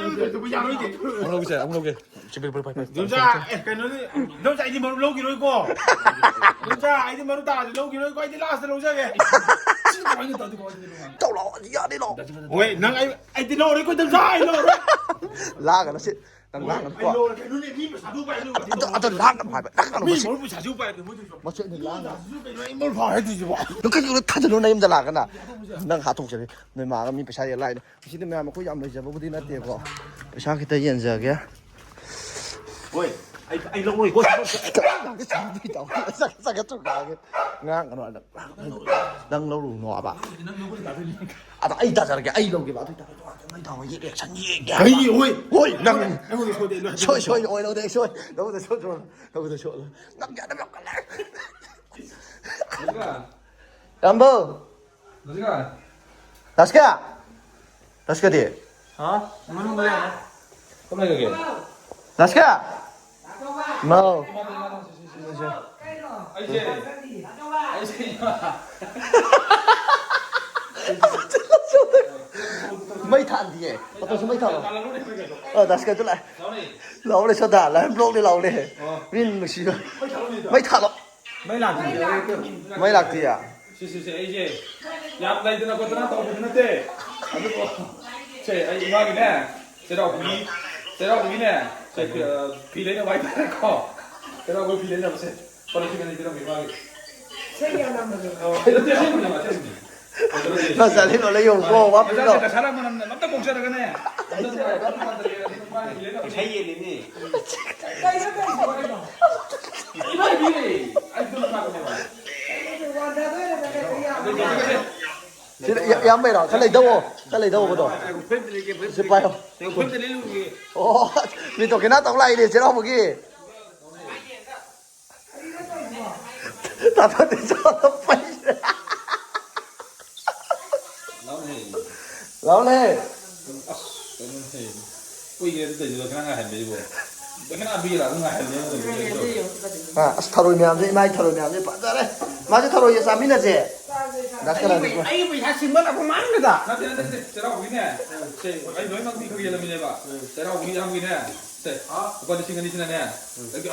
ꯑꯃꯨꯛ ꯂꯧꯒꯦ꯫ ꯑꯃꯨꯛ ꯂꯧꯒꯦ꯫ ꯁꯤ ꯄꯤꯔꯣ, ꯄꯤꯔꯣ, ꯄꯤꯔꯣ, ꯄꯤꯔꯣ꯫ ꯏꯗꯣꯝꯆꯥ, ꯑꯦ, ꯀꯩꯅꯣꯅꯦ, ꯏꯗꯣꯝꯆꯥ, ꯑꯩꯗꯤ ꯃꯔꯨꯞ ꯂꯧꯈꯤꯔꯣꯏꯀꯣ꯫ ꯏꯗꯣꯝꯆꯥ, ꯑꯩꯗꯤ ꯃꯔꯨꯞ ꯇꯥꯔꯗꯤ ꯂꯧꯈꯤꯔꯣꯏꯀꯣ, ꯑꯩꯗꯤ ꯂꯥꯁꯇ ꯂꯧꯖꯒꯦ꯫ ꯁꯤ ꯀꯃꯥꯏꯅ ꯇꯧꯗꯣꯏꯅꯣ? ꯇꯧ ꯂꯥꯛꯑꯣ, ꯌꯥꯅꯤ ꯂꯥꯛꯑꯣ꯫ ꯍꯣꯏ, ꯅꯪ ꯑꯩ, ꯑꯩꯗꯤ ꯂꯧꯔꯣꯏꯀꯣ, ꯏꯗꯣꯝꯆꯥ, ꯑꯩ ꯂꯧꯔꯣꯏ꯫ ꯂꯥꯛꯑꯒꯅꯨ ꯁꯤ꯫ ꯅꯪ ꯂꯥꯡꯒꯅꯨꯀꯣ꯫ ꯑꯩ ꯂꯧꯔꯦ, ꯀꯩꯅꯣꯅꯦ, ꯃꯤ ꯄꯩꯁꯥꯗꯨ ꯄꯥꯏ, ꯑꯗꯨ, ꯑꯗꯨ, ꯑꯗꯨ ꯂꯥꯡꯒꯅꯨ ꯍꯥꯏꯕ, ꯂꯥꯡꯒꯅꯨ, ꯃꯤ ꯃꯁꯤ꯫ ꯃꯔꯨꯞ ꯄꯩꯁꯥꯁꯨ ꯄꯥꯏ, ꯑꯗꯨ ꯃꯣꯏꯗꯨꯁꯨ꯫ ꯃꯁꯤ ꯑꯩꯅ ꯂꯥꯡꯒꯅꯨ꯫ ꯄꯩꯁꯥꯁꯨ ꯀꯩꯅꯣ, ꯑꯩ ꯃꯔꯨꯞ ꯐꯥꯎ ꯍꯥꯏꯗꯣꯏꯁꯤꯕꯣ? ꯅꯪ ꯀꯩꯅꯣ ꯊꯥꯖꯜꯂꯨ, ꯅꯌꯨꯝꯗ ꯂꯥꯛꯑꯒꯅ꯫ ꯅꯪ ꯍꯥꯠꯇꯣꯛꯆꯅꯤ꯫ ꯅꯣꯏ ꯃꯥꯒ ꯃꯤ ꯄꯩꯁꯥ ꯌꯦꯜꯂꯛꯏꯅꯦ꯫ ꯉꯁꯤꯗꯤ ꯃꯌꯥꯝ ꯑꯩꯈꯣꯏ ꯌꯥꯝ ꯂꯩꯖꯕꯕꯨꯗꯤ ꯅꯠꯇꯦꯀꯣ꯫ ꯄꯩꯁꯥ ꯈꯤꯇ ꯌꯦꯟꯖꯒꯦ꯫ ꯍꯣꯏ, ꯑꯩ, ꯑꯩ ꯂꯧꯔꯣꯏꯀꯣ꯫ ꯆꯠ-, ꯆꯠ-, ꯆꯠ-, ꯆꯠ-, ꯆꯠ-, ꯆꯠ-, ꯉꯥꯡꯒꯅꯨ ꯍꯥꯏꯕ꯫ ꯅꯪ ꯂꯧꯔꯨꯅꯣꯕ꯫ ꯑꯗꯣ ꯑꯩ ꯇꯥꯖꯔꯒꯦ, ꯑꯩ ꯂꯧꯒꯦꯕ꯫ ꯑꯗꯨ ꯑꯣꯏꯇꯥꯔꯒꯗꯤ ꯅꯣꯏ ꯇꯥꯃꯣꯒꯤ reaction ꯌꯦꯡꯒꯦ ꯍꯥꯏꯕ꯫ ꯀꯔꯤ? ꯍꯣꯏ, ꯍꯣꯏ, ꯅꯪ ꯑꯩꯉꯣꯟꯗ ꯁꯣꯏꯗꯦ, ꯂꯣꯏ ꯁꯣꯏ, ꯁꯣꯏ, ꯑꯣꯏ ꯂꯧꯗꯦ, ꯁꯣꯏ꯫ ꯂꯧꯗꯦ, ꯁꯣꯏ, ꯁꯣꯏ꯫ ꯂꯧꯗꯦ, ꯁꯣꯏ꯫ ꯅꯪ ꯌꯥꯗꯕ ꯌꯥꯝ ꯀꯜꯂꯦ꯫ ꯔꯥꯝꯕꯣ꯫ ꯔꯥꯁꯀꯦ꯫ ꯔꯥꯁꯀꯦꯗꯤ? ꯍꯥ? ꯃꯅꯨꯡꯗ ꯂꯩꯔꯝꯃꯣ꯫ ꯀꯃꯥꯏ ꯂꯩꯒꯦ? ꯔꯥꯁꯀꯦ꯫ ꯃꯥꯎ꯫ ꯑꯩꯁꯦ, ꯑꯩꯁꯦ, ꯃꯩ ꯊꯥꯟꯗꯤꯌꯦ꯫ ꯑꯇꯣꯞꯄꯁꯨ ꯃꯩ ꯊꯥꯜꯂꯣ꯫ ꯑ, ꯗꯥꯁꯀꯦꯠꯇꯨ ꯂꯥꯛꯑꯦ꯫ ꯂꯥꯎꯅꯦ ꯁꯣꯗꯥ, ꯂꯥꯏꯐ ꯕ꯭ꯂꯣꯛꯅꯦ ꯂꯥꯎꯅꯦ꯫ ꯃꯤ ꯅꯨꯡꯁꯤꯕ꯫ ꯃꯩ ꯊꯥꯜꯂꯣ꯫ ꯃꯩ ꯂꯥꯛꯇꯤꯌꯦ꯫ ꯃꯩ ꯂꯥꯛꯇꯤꯌꯦ꯫ ꯁꯤ, ꯁꯤ, ꯁꯤ, ꯑꯩꯁꯦ ꯌꯥꯝ ꯂꯩꯗꯅ ꯈꯣꯠꯇꯅ ꯇꯧꯕꯗꯤ ꯅꯠꯇꯦ꯫ ꯑꯗꯨꯕꯨ ꯁꯦ, ꯑꯩ ꯏꯃꯥꯒꯤꯅꯦ, ꯆꯩꯔꯥꯎꯕꯒꯤ, ꯆꯩꯔꯥꯎꯕꯒꯤꯅꯦ, ꯁꯦ, ꯑ, ꯐꯤ ꯂꯩꯅꯕ ꯍꯥꯏꯇꯥꯔꯦꯀꯣ꯫ ꯆꯩꯔꯥꯎꯕꯒꯤ ꯐꯤ ꯂꯩꯅꯕꯁꯦ꯫ ꯂꯨꯄꯥ ꯂꯤꯁꯤꯡ ꯑꯅꯤ ꯄꯤꯔꯝꯒꯦ ꯏꯃꯥꯒꯤ꯫ ꯅꯠꯇꯦ, ꯑꯁꯦꯡꯕꯅꯦ, ꯑꯁꯦꯡꯕꯅꯦ꯫ ꯅꯪ ꯆꯥꯅꯤꯡꯕ ꯂꯩ ꯌꯦꯡꯉꯨꯀꯣ, ꯋꯥ ꯐꯨꯔꯤꯠꯂꯣ꯫ ꯃꯆꯥꯁꯦ ꯗꯁꯥ ꯂꯥꯡꯕꯅ ꯑꯝꯇ ꯀꯣꯛꯆꯔꯒꯅꯦ꯫ ꯑꯝꯇ ꯅꯨꯡꯉꯥꯏ-, ꯑꯝꯇ ꯅꯨꯡꯉꯥꯏꯖꯔꯒꯅꯦ꯫ ꯏꯁꯩ ꯌꯦꯜꯂꯤꯅꯦ꯫ ꯀꯩꯅꯣ ꯇꯧꯔꯤꯁꯤꯕꯣ? ꯏꯃꯥꯒꯤ ꯄꯤꯔꯦ꯫ ꯑꯩ ꯑꯗꯨꯝ ꯂꯥꯛꯄꯅꯦꯕ꯫ ꯁꯤꯗ ꯏꯌꯥ-, ꯏꯌꯥꯝꯕꯩꯔꯣ? ꯈꯔ ꯂꯩꯗꯧꯑꯣ꯫ ꯈꯔ ꯂꯩꯗꯧꯑꯣ, ꯀꯗꯣ꯫ ꯁꯤ ꯄꯥꯏꯌꯣ꯫ ꯑꯣ, ꯃꯤ ꯇꯣꯀꯦꯅꯥ ꯇꯧ ꯂꯥꯛꯏꯅꯦ ꯆꯩꯔꯥꯎꯕꯒꯤ꯫ ꯇꯥꯇꯣꯟꯗꯤ ꯆꯥꯎꯅ ꯄꯩꯔꯦ꯫ ꯂꯥꯎꯅꯦ꯫ ꯑꯁ, ꯀꯩꯅꯣꯅꯦ꯫ ꯀꯨꯏꯔꯦ ꯑꯗꯨ ꯇꯧꯏꯗꯨꯒ ꯈꯔ ꯉꯥꯏꯍꯟꯕꯤꯔꯤꯕꯣ꯫ ꯕꯦꯛꯈꯅ ꯑꯕꯤꯔ ꯑꯗꯨꯝ ꯉꯥꯏꯍꯜꯂꯦ꯫ ꯑꯗꯨ ꯌꯦꯡꯉꯨ, ꯑꯗꯨ ꯌꯦꯡꯉꯨ꯫ ꯑ, ꯑꯁ, ꯊꯔꯣꯏ ꯃꯌꯥꯝꯁꯦ, ꯏꯃꯥꯒꯤ ꯊꯔꯣꯏ ꯃꯌꯥꯝꯁꯦ ꯐꯖꯔꯦ꯫ ꯃꯥꯁꯦ ꯊꯔꯣꯏꯁꯦ ꯆꯥꯃꯤꯟꯅꯁꯦ꯫ ꯆꯥꯁꯦ, ꯆꯥꯁꯦ꯫ ꯗꯥꯁꯀꯔꯥꯅꯤꯀꯣ꯫ ꯑꯩ ꯄꯩꯁꯥ ꯁꯤꯡꯕ ꯂꯥꯛꯄ ꯃꯥꯡꯒꯗ꯫ ꯅꯠꯇꯦ, ꯅꯠꯇꯦ, ꯅꯠꯇꯦ꯫ ꯆꯩꯔꯥꯎꯕꯒꯤꯅꯦ꯫ ꯁꯦ, ꯑꯩ ꯂꯣꯏꯅꯃꯛ ꯄꯤꯈ꯭ꯔꯒꯦ ꯂꯝꯕꯤꯅꯦꯕ꯫ ꯆꯩꯔꯥꯎꯕꯒꯤ ꯌꯥꯝꯒꯤꯅꯦ꯫ ꯁꯦ, ꯂꯨꯄꯥ ꯂꯤꯁꯤꯡ ꯑꯅꯤꯁꯤꯅꯅꯦ꯫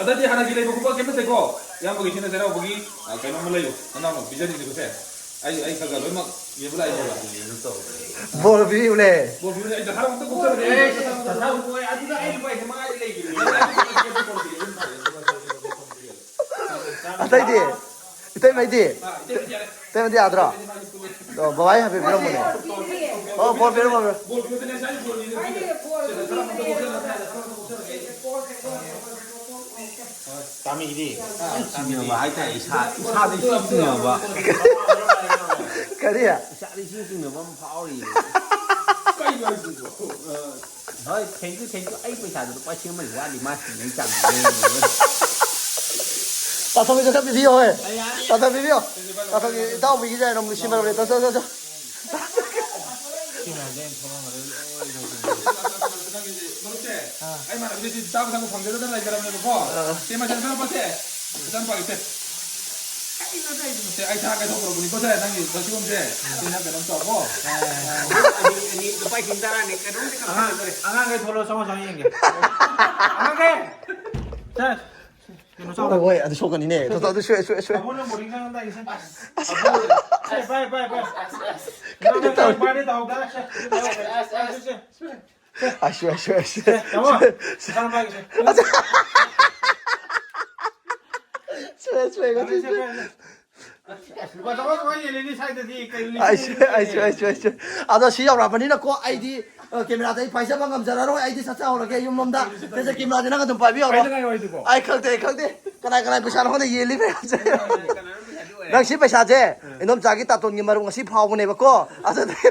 ꯑꯗꯨꯗꯤ ꯍꯥꯟꯅꯒꯤ ꯂꯩꯕ ꯈꯣꯠꯄ ꯀꯩꯝ ꯅꯠꯇꯦꯀꯣ꯫ ꯏꯌꯥꯝꯕꯒꯤꯁꯤꯅ ꯆꯩꯔꯥꯎꯕꯒꯤ, ꯑ, ꯀꯩꯅꯣꯝꯃ ꯂꯩꯌꯨ꯫ ꯅꯅꯥꯎꯅ ꯄꯤꯖꯅꯤꯡꯉꯤꯗꯣ ꯁꯦ꯫ ꯑꯩ, ꯑꯩ ꯈꯔ ꯈꯔ ꯂꯣꯏꯅꯃꯛ ꯌꯦꯡꯕ ꯂꯥꯛꯏꯅꯦꯕ꯫ ꯕꯣꯔ ꯄꯤꯕꯤꯌꯨꯅꯦ꯫ ꯕꯣꯔ ꯄꯤꯕꯤꯌꯨꯅꯦ꯫ ꯑꯩ ꯗꯁꯥ ꯑꯃꯨꯛꯇ ꯀꯣꯛꯆꯔꯒꯦ꯫ ꯑꯦ, ꯗꯁꯥ ꯑꯃꯨꯛꯇ ꯀꯣꯛꯆꯔꯒꯦ꯫ ꯑꯗꯨꯗ ꯑꯩ ꯂꯨꯄꯥ ꯂꯤꯁꯤꯡ ꯃꯉꯥꯗꯤ ꯂꯩꯈꯤꯕꯅꯦ꯫ ꯑꯇꯩꯗꯤ? ꯏꯇꯩꯃꯩꯗꯤ? ꯑꯥ, ꯏꯇꯩꯃꯩꯗꯤ ꯌꯥꯔꯦ꯫ ꯏꯇꯩꯃꯩꯗꯤ ꯌꯥꯗ꯭ꯔꯣ? ꯑꯗꯣ ꯕꯕꯥꯒꯤ ꯍꯥꯏꯐꯦꯠ ꯄꯤꯔꯝꯃꯨꯅꯦ꯫ ꯑꯣ, ꯕꯣꯔ ꯄꯤꯔꯝꯃꯣ꯫ ꯕꯣꯔ ꯄꯤꯕꯗꯨꯅꯦ ꯉꯁꯥꯏ ꯕꯣꯔ ꯄꯤꯕꯗꯨ꯫ ꯁꯦ, ꯗꯁꯥ ꯑꯃꯨꯛꯇ ꯀꯣꯛꯆꯔꯒꯦ꯫ ꯆꯥꯃꯤꯒꯤꯗꯤ ꯌꯥꯝ ꯆꯤꯡꯅꯕ ꯍꯥꯏꯇꯥꯔꯦ, ꯏꯁꯥ-, ꯏꯁꯥꯗ ꯏꯁꯤꯡ ꯆꯤꯡꯅꯕ꯫ ꯀꯔꯤ? ꯏꯁꯥꯗ ꯏꯁꯤꯡ ꯆꯤꯡꯅꯕ ꯑꯃ ꯐꯥꯎꯔꯤꯌꯦ꯫ ꯀꯩꯅꯣ ꯍꯥꯏꯁꯤꯕꯣ? ꯑ, ꯍꯣꯏ, thank you, thank you꯫ ꯑꯩ ꯄꯩꯁꯥꯗꯣ ꯂꯨꯄꯥ ꯂꯤꯁꯤꯡ ꯑꯃꯗꯤ ꯋꯥꯠꯂꯤ, ꯃꯥ ꯆꯤꯡꯅꯩ ꯆꯥꯡꯗꯣ꯫ ꯇꯥꯊꯣꯛꯀꯤꯁꯨ ꯈꯔ ꯄꯤꯕꯤꯌꯣ, ꯍꯣꯏ꯫ ꯑ, ꯌꯥꯔꯦ, ꯌꯥꯔꯦ꯫ ꯇꯥꯊꯣꯛ ꯄꯤꯕꯤꯌꯣ꯫ ꯇꯥꯊꯣꯛꯀꯤ ꯏꯇꯥꯎꯕꯤꯒꯤꯁꯦ ꯑꯗꯨꯝ ꯂꯤꯁꯤꯡ ꯃꯔꯤ ꯂꯩ꯫ ꯆꯣ, ꯆꯣ, ꯆꯣ, ꯆꯣ꯫ ꯁꯤ ꯃꯌꯥꯝꯁꯦ ꯑꯩꯅ ꯊꯣꯛꯂꯛꯑꯒ ꯂꯣꯏ ꯇꯧꯗꯣꯏꯅꯦ꯫ ꯃꯔꯨꯞꯁꯦ, ꯑꯥ꯫ ꯑꯩ ꯏꯃꯥꯟꯅꯕꯗꯤ ꯁꯤ ꯆꯥꯕ ꯊꯛꯄ ꯐꯪꯖꯗꯗꯅ ꯂꯩꯖꯔꯕꯅꯦꯕꯀꯣ꯫ ꯑꯥ꯫ ꯁꯤ ꯃꯆꯥꯅꯨꯄꯥꯁꯦ, ꯃꯆꯥꯅꯨꯄꯥꯒꯤꯁꯦ꯫ ꯁꯦ, ꯑꯩ ꯊꯥ ꯀꯥꯏꯊꯣꯛꯈ꯭ꯔꯕꯅꯤꯀꯣ, ꯁꯦ, ꯅꯪꯒꯤ ꯂꯧꯁꯤꯐꯝꯁꯦ꯫ ꯁꯤ ꯅꯪ ꯀꯩꯅꯣꯝ ꯇꯧꯀꯣ꯫ ꯑꯥ꯫ ꯑꯅꯤ, ꯑꯅꯤ, ꯂꯨꯄꯥ ꯂꯤꯁꯤꯡ ꯇꯔꯥꯅꯤ, ꯀꯩꯅꯣꯝꯗꯤ ꯑꯉꯥꯡ, ꯀꯛꯊꯠꯂꯛꯇꯣꯔꯦ꯫ ꯑꯉꯥꯡꯈꯩ ꯊꯣꯛꯂꯛꯑꯣ, ꯆꯪꯉꯣ, ꯆꯪꯉꯣ ꯌꯦꯡꯒꯦ꯫ ꯑꯉꯥꯡꯈꯩ! ꯁꯦ, ꯀꯩꯅꯣ ꯆꯥꯎ꯫ ꯍꯣꯏ, ꯍꯣꯏ, ꯑꯗꯨ ꯁꯣꯛꯀꯅꯤꯅꯦ꯫ ꯇꯣ, ꯇꯣ, ꯑꯗꯨ ꯁꯣꯛꯑꯦ, ꯁꯣꯛꯑꯦ, ꯁꯣꯛꯑꯦ꯫ ꯇꯥꯃꯣꯅ ꯕꯣꯔꯗꯤꯡ ꯆꯪꯉꯝꯗꯥꯏꯒꯤ ꯁꯦ꯫ ꯁꯦ, ꯄꯥꯏ, ꯄꯥꯏ, ꯄꯥꯏ꯫ ꯀꯩꯅꯣ ꯅꯪ ꯇꯧꯔꯦ꯫ ꯄꯥꯏꯔꯗꯤ ꯇꯧꯍꯧꯗ꯫ ꯁꯦ, ꯁꯦ, ꯁꯦ꯫ ꯑꯁ, ꯑꯁ, ꯑꯁ꯫ ꯁꯦ, ꯇꯥꯃꯣ, ꯁꯦ, ꯁꯦ꯫ ꯃꯁꯥꯅ ꯄꯥꯏꯒꯦ, ꯁꯦ꯫ ꯁꯦ, ꯁꯦ, ꯁꯦ, ꯁꯦ꯫ ꯑꯁ, ꯂꯨꯄꯥ ꯆꯥꯝꯃꯉꯥ ꯆꯥꯝꯃꯉꯥ ꯌꯦꯜꯂꯤꯅꯤ ꯁ꯭ꯋꯥꯏꯗꯗꯤ, ꯀꯩ ꯂꯤꯁꯤꯡ ꯑꯩꯁꯨ, ꯑꯩꯁꯨ, ꯑꯩꯁꯨ, ꯑꯩꯁꯨ꯫ ꯑꯗꯣ ꯁꯤ ꯌꯧꯔꯛꯑꯕꯅꯤꯅꯀꯣ, ꯑꯩꯗꯤ, ꯑ, ꯀꯦꯃꯦꯔꯥꯗ ꯑꯩ ꯄꯥꯏꯖꯕ ꯉꯝꯖꯔꯔꯣꯏ, ꯑꯩꯗꯤ ꯆꯠꯆꯍꯧꯔꯒꯦ ꯌꯨꯝꯂꯣꯝꯗ꯫ ꯁꯦ, ꯁꯦ, ꯀꯦꯃꯦꯔꯥꯁꯦ ꯅꯪ ꯑꯗꯨꯝ ꯄꯥꯏꯕꯤꯍꯧꯔꯣ꯫ ꯀꯥꯏꯗ ꯀꯥꯏ ꯑꯣꯏꯗꯣꯏꯕꯣ? ꯑꯩ ꯈꯪꯗꯦ, ꯑꯩ ꯈꯪꯗꯦ꯫ ꯀꯅꯥ ꯀꯅꯥ ꯄꯩꯁꯥꯅꯣ ꯈꯪꯗꯦ ꯌꯦꯜꯂꯤ ꯃꯌꯥꯝꯁꯦ꯫ ꯅꯪ ꯁꯤ ꯄꯩꯁꯥꯁꯦ, ꯏꯟꯗꯣꯝꯆꯥꯒꯤ ꯇꯥꯇꯣꯟꯒꯤ ꯃꯔꯨꯞ ꯉꯁꯤ ꯐꯥꯎꯕꯅꯦꯕꯀꯣ꯫ ꯑꯗꯨꯗꯒꯤ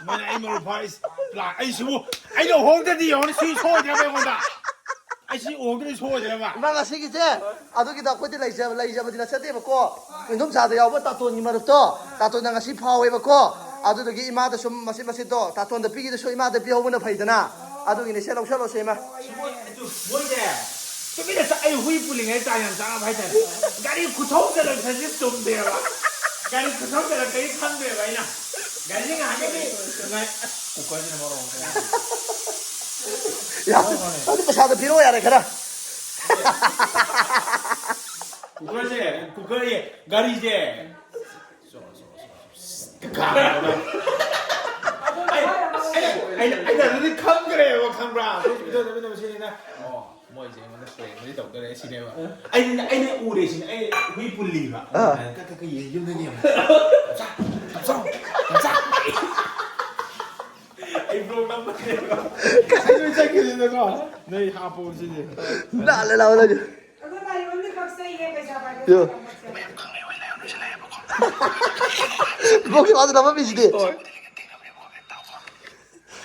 ꯃꯣꯏꯅ ꯑꯩ ꯃꯔꯨꯞ ꯐꯥꯏꯁ ꯄ꯭ꯂꯥꯟ ꯑꯩꯁꯤꯕꯨ ꯑꯩꯅ ꯎꯍꯧꯗ꯭ꯔꯗꯤ ꯌꯦꯡꯉꯨꯅꯦ ꯁꯤ ꯁꯣꯏꯗ꯭ꯔꯦꯕ ꯑꯩꯉꯣꯟꯗ꯫ ꯑꯩ ꯁꯤ ꯎꯍꯧꯗ꯭ꯔꯗꯤ ꯁꯣꯏꯗ꯭ꯔꯦꯕ꯫ ꯏꯃꯥ ꯉꯁꯤꯒꯤꯁꯦ ꯑꯗꯨꯒꯤꯗ ꯑꯩꯈꯣꯏꯗꯤ ꯂꯩꯖꯕ, ꯂꯩꯖꯕꯗꯤ ꯅꯠꯆꯗꯦꯕꯀꯣ꯫ ꯏꯟꯗꯣꯝꯆꯥꯗ ꯌꯥꯎꯕ ꯇꯥꯇꯣꯟꯒꯤ ꯃꯔꯨꯞꯇꯣ ꯇꯥꯇꯣꯟꯅ ꯉꯁꯤ ꯐꯥꯎꯋꯦꯕꯀꯣ꯫ ꯑꯗꯨꯗꯨꯒꯤ ꯏꯃꯥꯗ ꯁꯨꯝ ꯃꯆꯤꯠ ꯃꯆꯤꯠꯇꯣ ꯇꯥꯇꯣꯟꯗ ꯄꯤꯈꯤꯗꯁꯨ ꯏꯃꯥꯗ ꯄꯤꯍꯧꯕꯅ ꯐꯩꯗꯅ꯫ ꯑꯗꯨꯒꯤꯅꯦ, ꯁꯦ, ꯂꯧꯁꯜꯂꯣ, ꯁꯦ, ꯏꯃ꯫ ꯃꯣꯏ-, ꯑꯗꯨ, ꯃꯣꯏꯁꯦ ꯇꯨꯃꯤꯟꯅ ꯆꯠ-, ꯑꯩ ꯍꯨꯏ ꯄꯨꯜꯂꯤꯉꯩ ꯇꯥ ꯌꯥꯝ ꯆꯥꯅꯕ ꯍꯥꯏꯇꯥꯔꯦ꯫ ꯒꯥꯔꯤ ꯈꯨꯊꯧꯗ ꯂꯩꯕꯁꯦ ꯆꯨꯝꯗꯦꯕ꯫ ꯒꯥꯔꯤ ꯈꯨꯊꯧꯗ ꯀꯔꯤ ꯈꯪꯗꯦꯕ ꯑꯩꯅ꯫ ꯒꯥꯔꯤ ꯉꯥꯏꯍꯥꯛ ꯉꯥꯏ-, ꯑꯁ, ꯀꯨꯀꯔꯁꯤꯅ ꯃꯔꯣꯜ ꯑꯃ꯫ ꯌꯥ, ꯑꯗꯨ ꯄꯩꯁꯥꯗꯣ ꯄꯤꯔꯛꯑꯣ ꯌꯥꯔꯦ ꯈꯔ꯫ ꯀꯨꯀꯔꯁꯦ, ꯀꯨꯀꯔ, ꯒꯥꯔꯤꯁꯦ꯫ ꯑꯩꯅ, ꯑꯩꯅ, ꯑꯩꯅ ꯑꯗꯨꯗꯤ ꯈꯪꯈ꯭ꯔꯦꯕ, ꯈꯪꯕ꯭ꯔꯥ? ꯑꯩꯈꯣꯏ ꯁꯤꯗ ꯆꯠꯃꯤꯟꯅꯕꯁꯤꯅ, ꯑꯣ, ꯃꯣꯏꯁꯦ ꯑꯩꯉꯣꯟꯗ prank ꯇꯧꯗꯣꯔꯦ ꯁꯤꯅꯦꯕ꯫ ꯑꯩꯅ, ꯑꯩꯅ ꯎꯔꯦ ꯁꯤꯅꯦ, ꯑꯩ ꯍꯨꯏ ꯄꯨꯜꯂꯤꯕ꯫ ꯑꯥ꯫ ꯀꯛ, ꯀꯛ, ꯀꯛ, ꯌꯦꯡ, ꯌꯨꯝꯗꯒꯤ ꯌꯦꯡꯉꯣ꯫ ꯇꯞꯆꯥ, ꯇꯞꯆꯥ, ꯇꯞꯆꯥ꯫ ꯑꯩ vlog ꯅꯝꯕꯅꯦꯕ꯫ ꯑꯩ ꯂꯣꯏ ꯆꯠꯈꯤꯗꯅꯀꯣ꯫ ꯅꯣꯏ ꯍꯥꯞꯄꯣ ꯁꯤꯗꯤ꯫ ꯅꯥꯜꯂꯦ ꯂꯥꯎ ꯅꯪꯁꯨ꯫ ꯑꯗꯣ ꯂꯥꯏꯔꯤꯛ ꯑꯃꯗꯤ ꯀꯛꯆꯩꯌꯦ, ꯄꯩꯁꯥ ꯄꯥꯏꯕ ꯌꯣ꯫ ꯃꯌꯥꯝ ꯈꯪꯅꯩ ꯑꯣꯏꯅ ꯌꯥꯝ ꯂꯣꯏꯁꯤꯜꯂꯛꯑꯦꯕꯀꯣ꯫ ꯕꯣꯛꯁ ꯃꯥꯁꯨ ꯅꯝꯃꯝꯃꯤꯁꯤꯗꯤ꯫ ꯍꯣꯏ꯫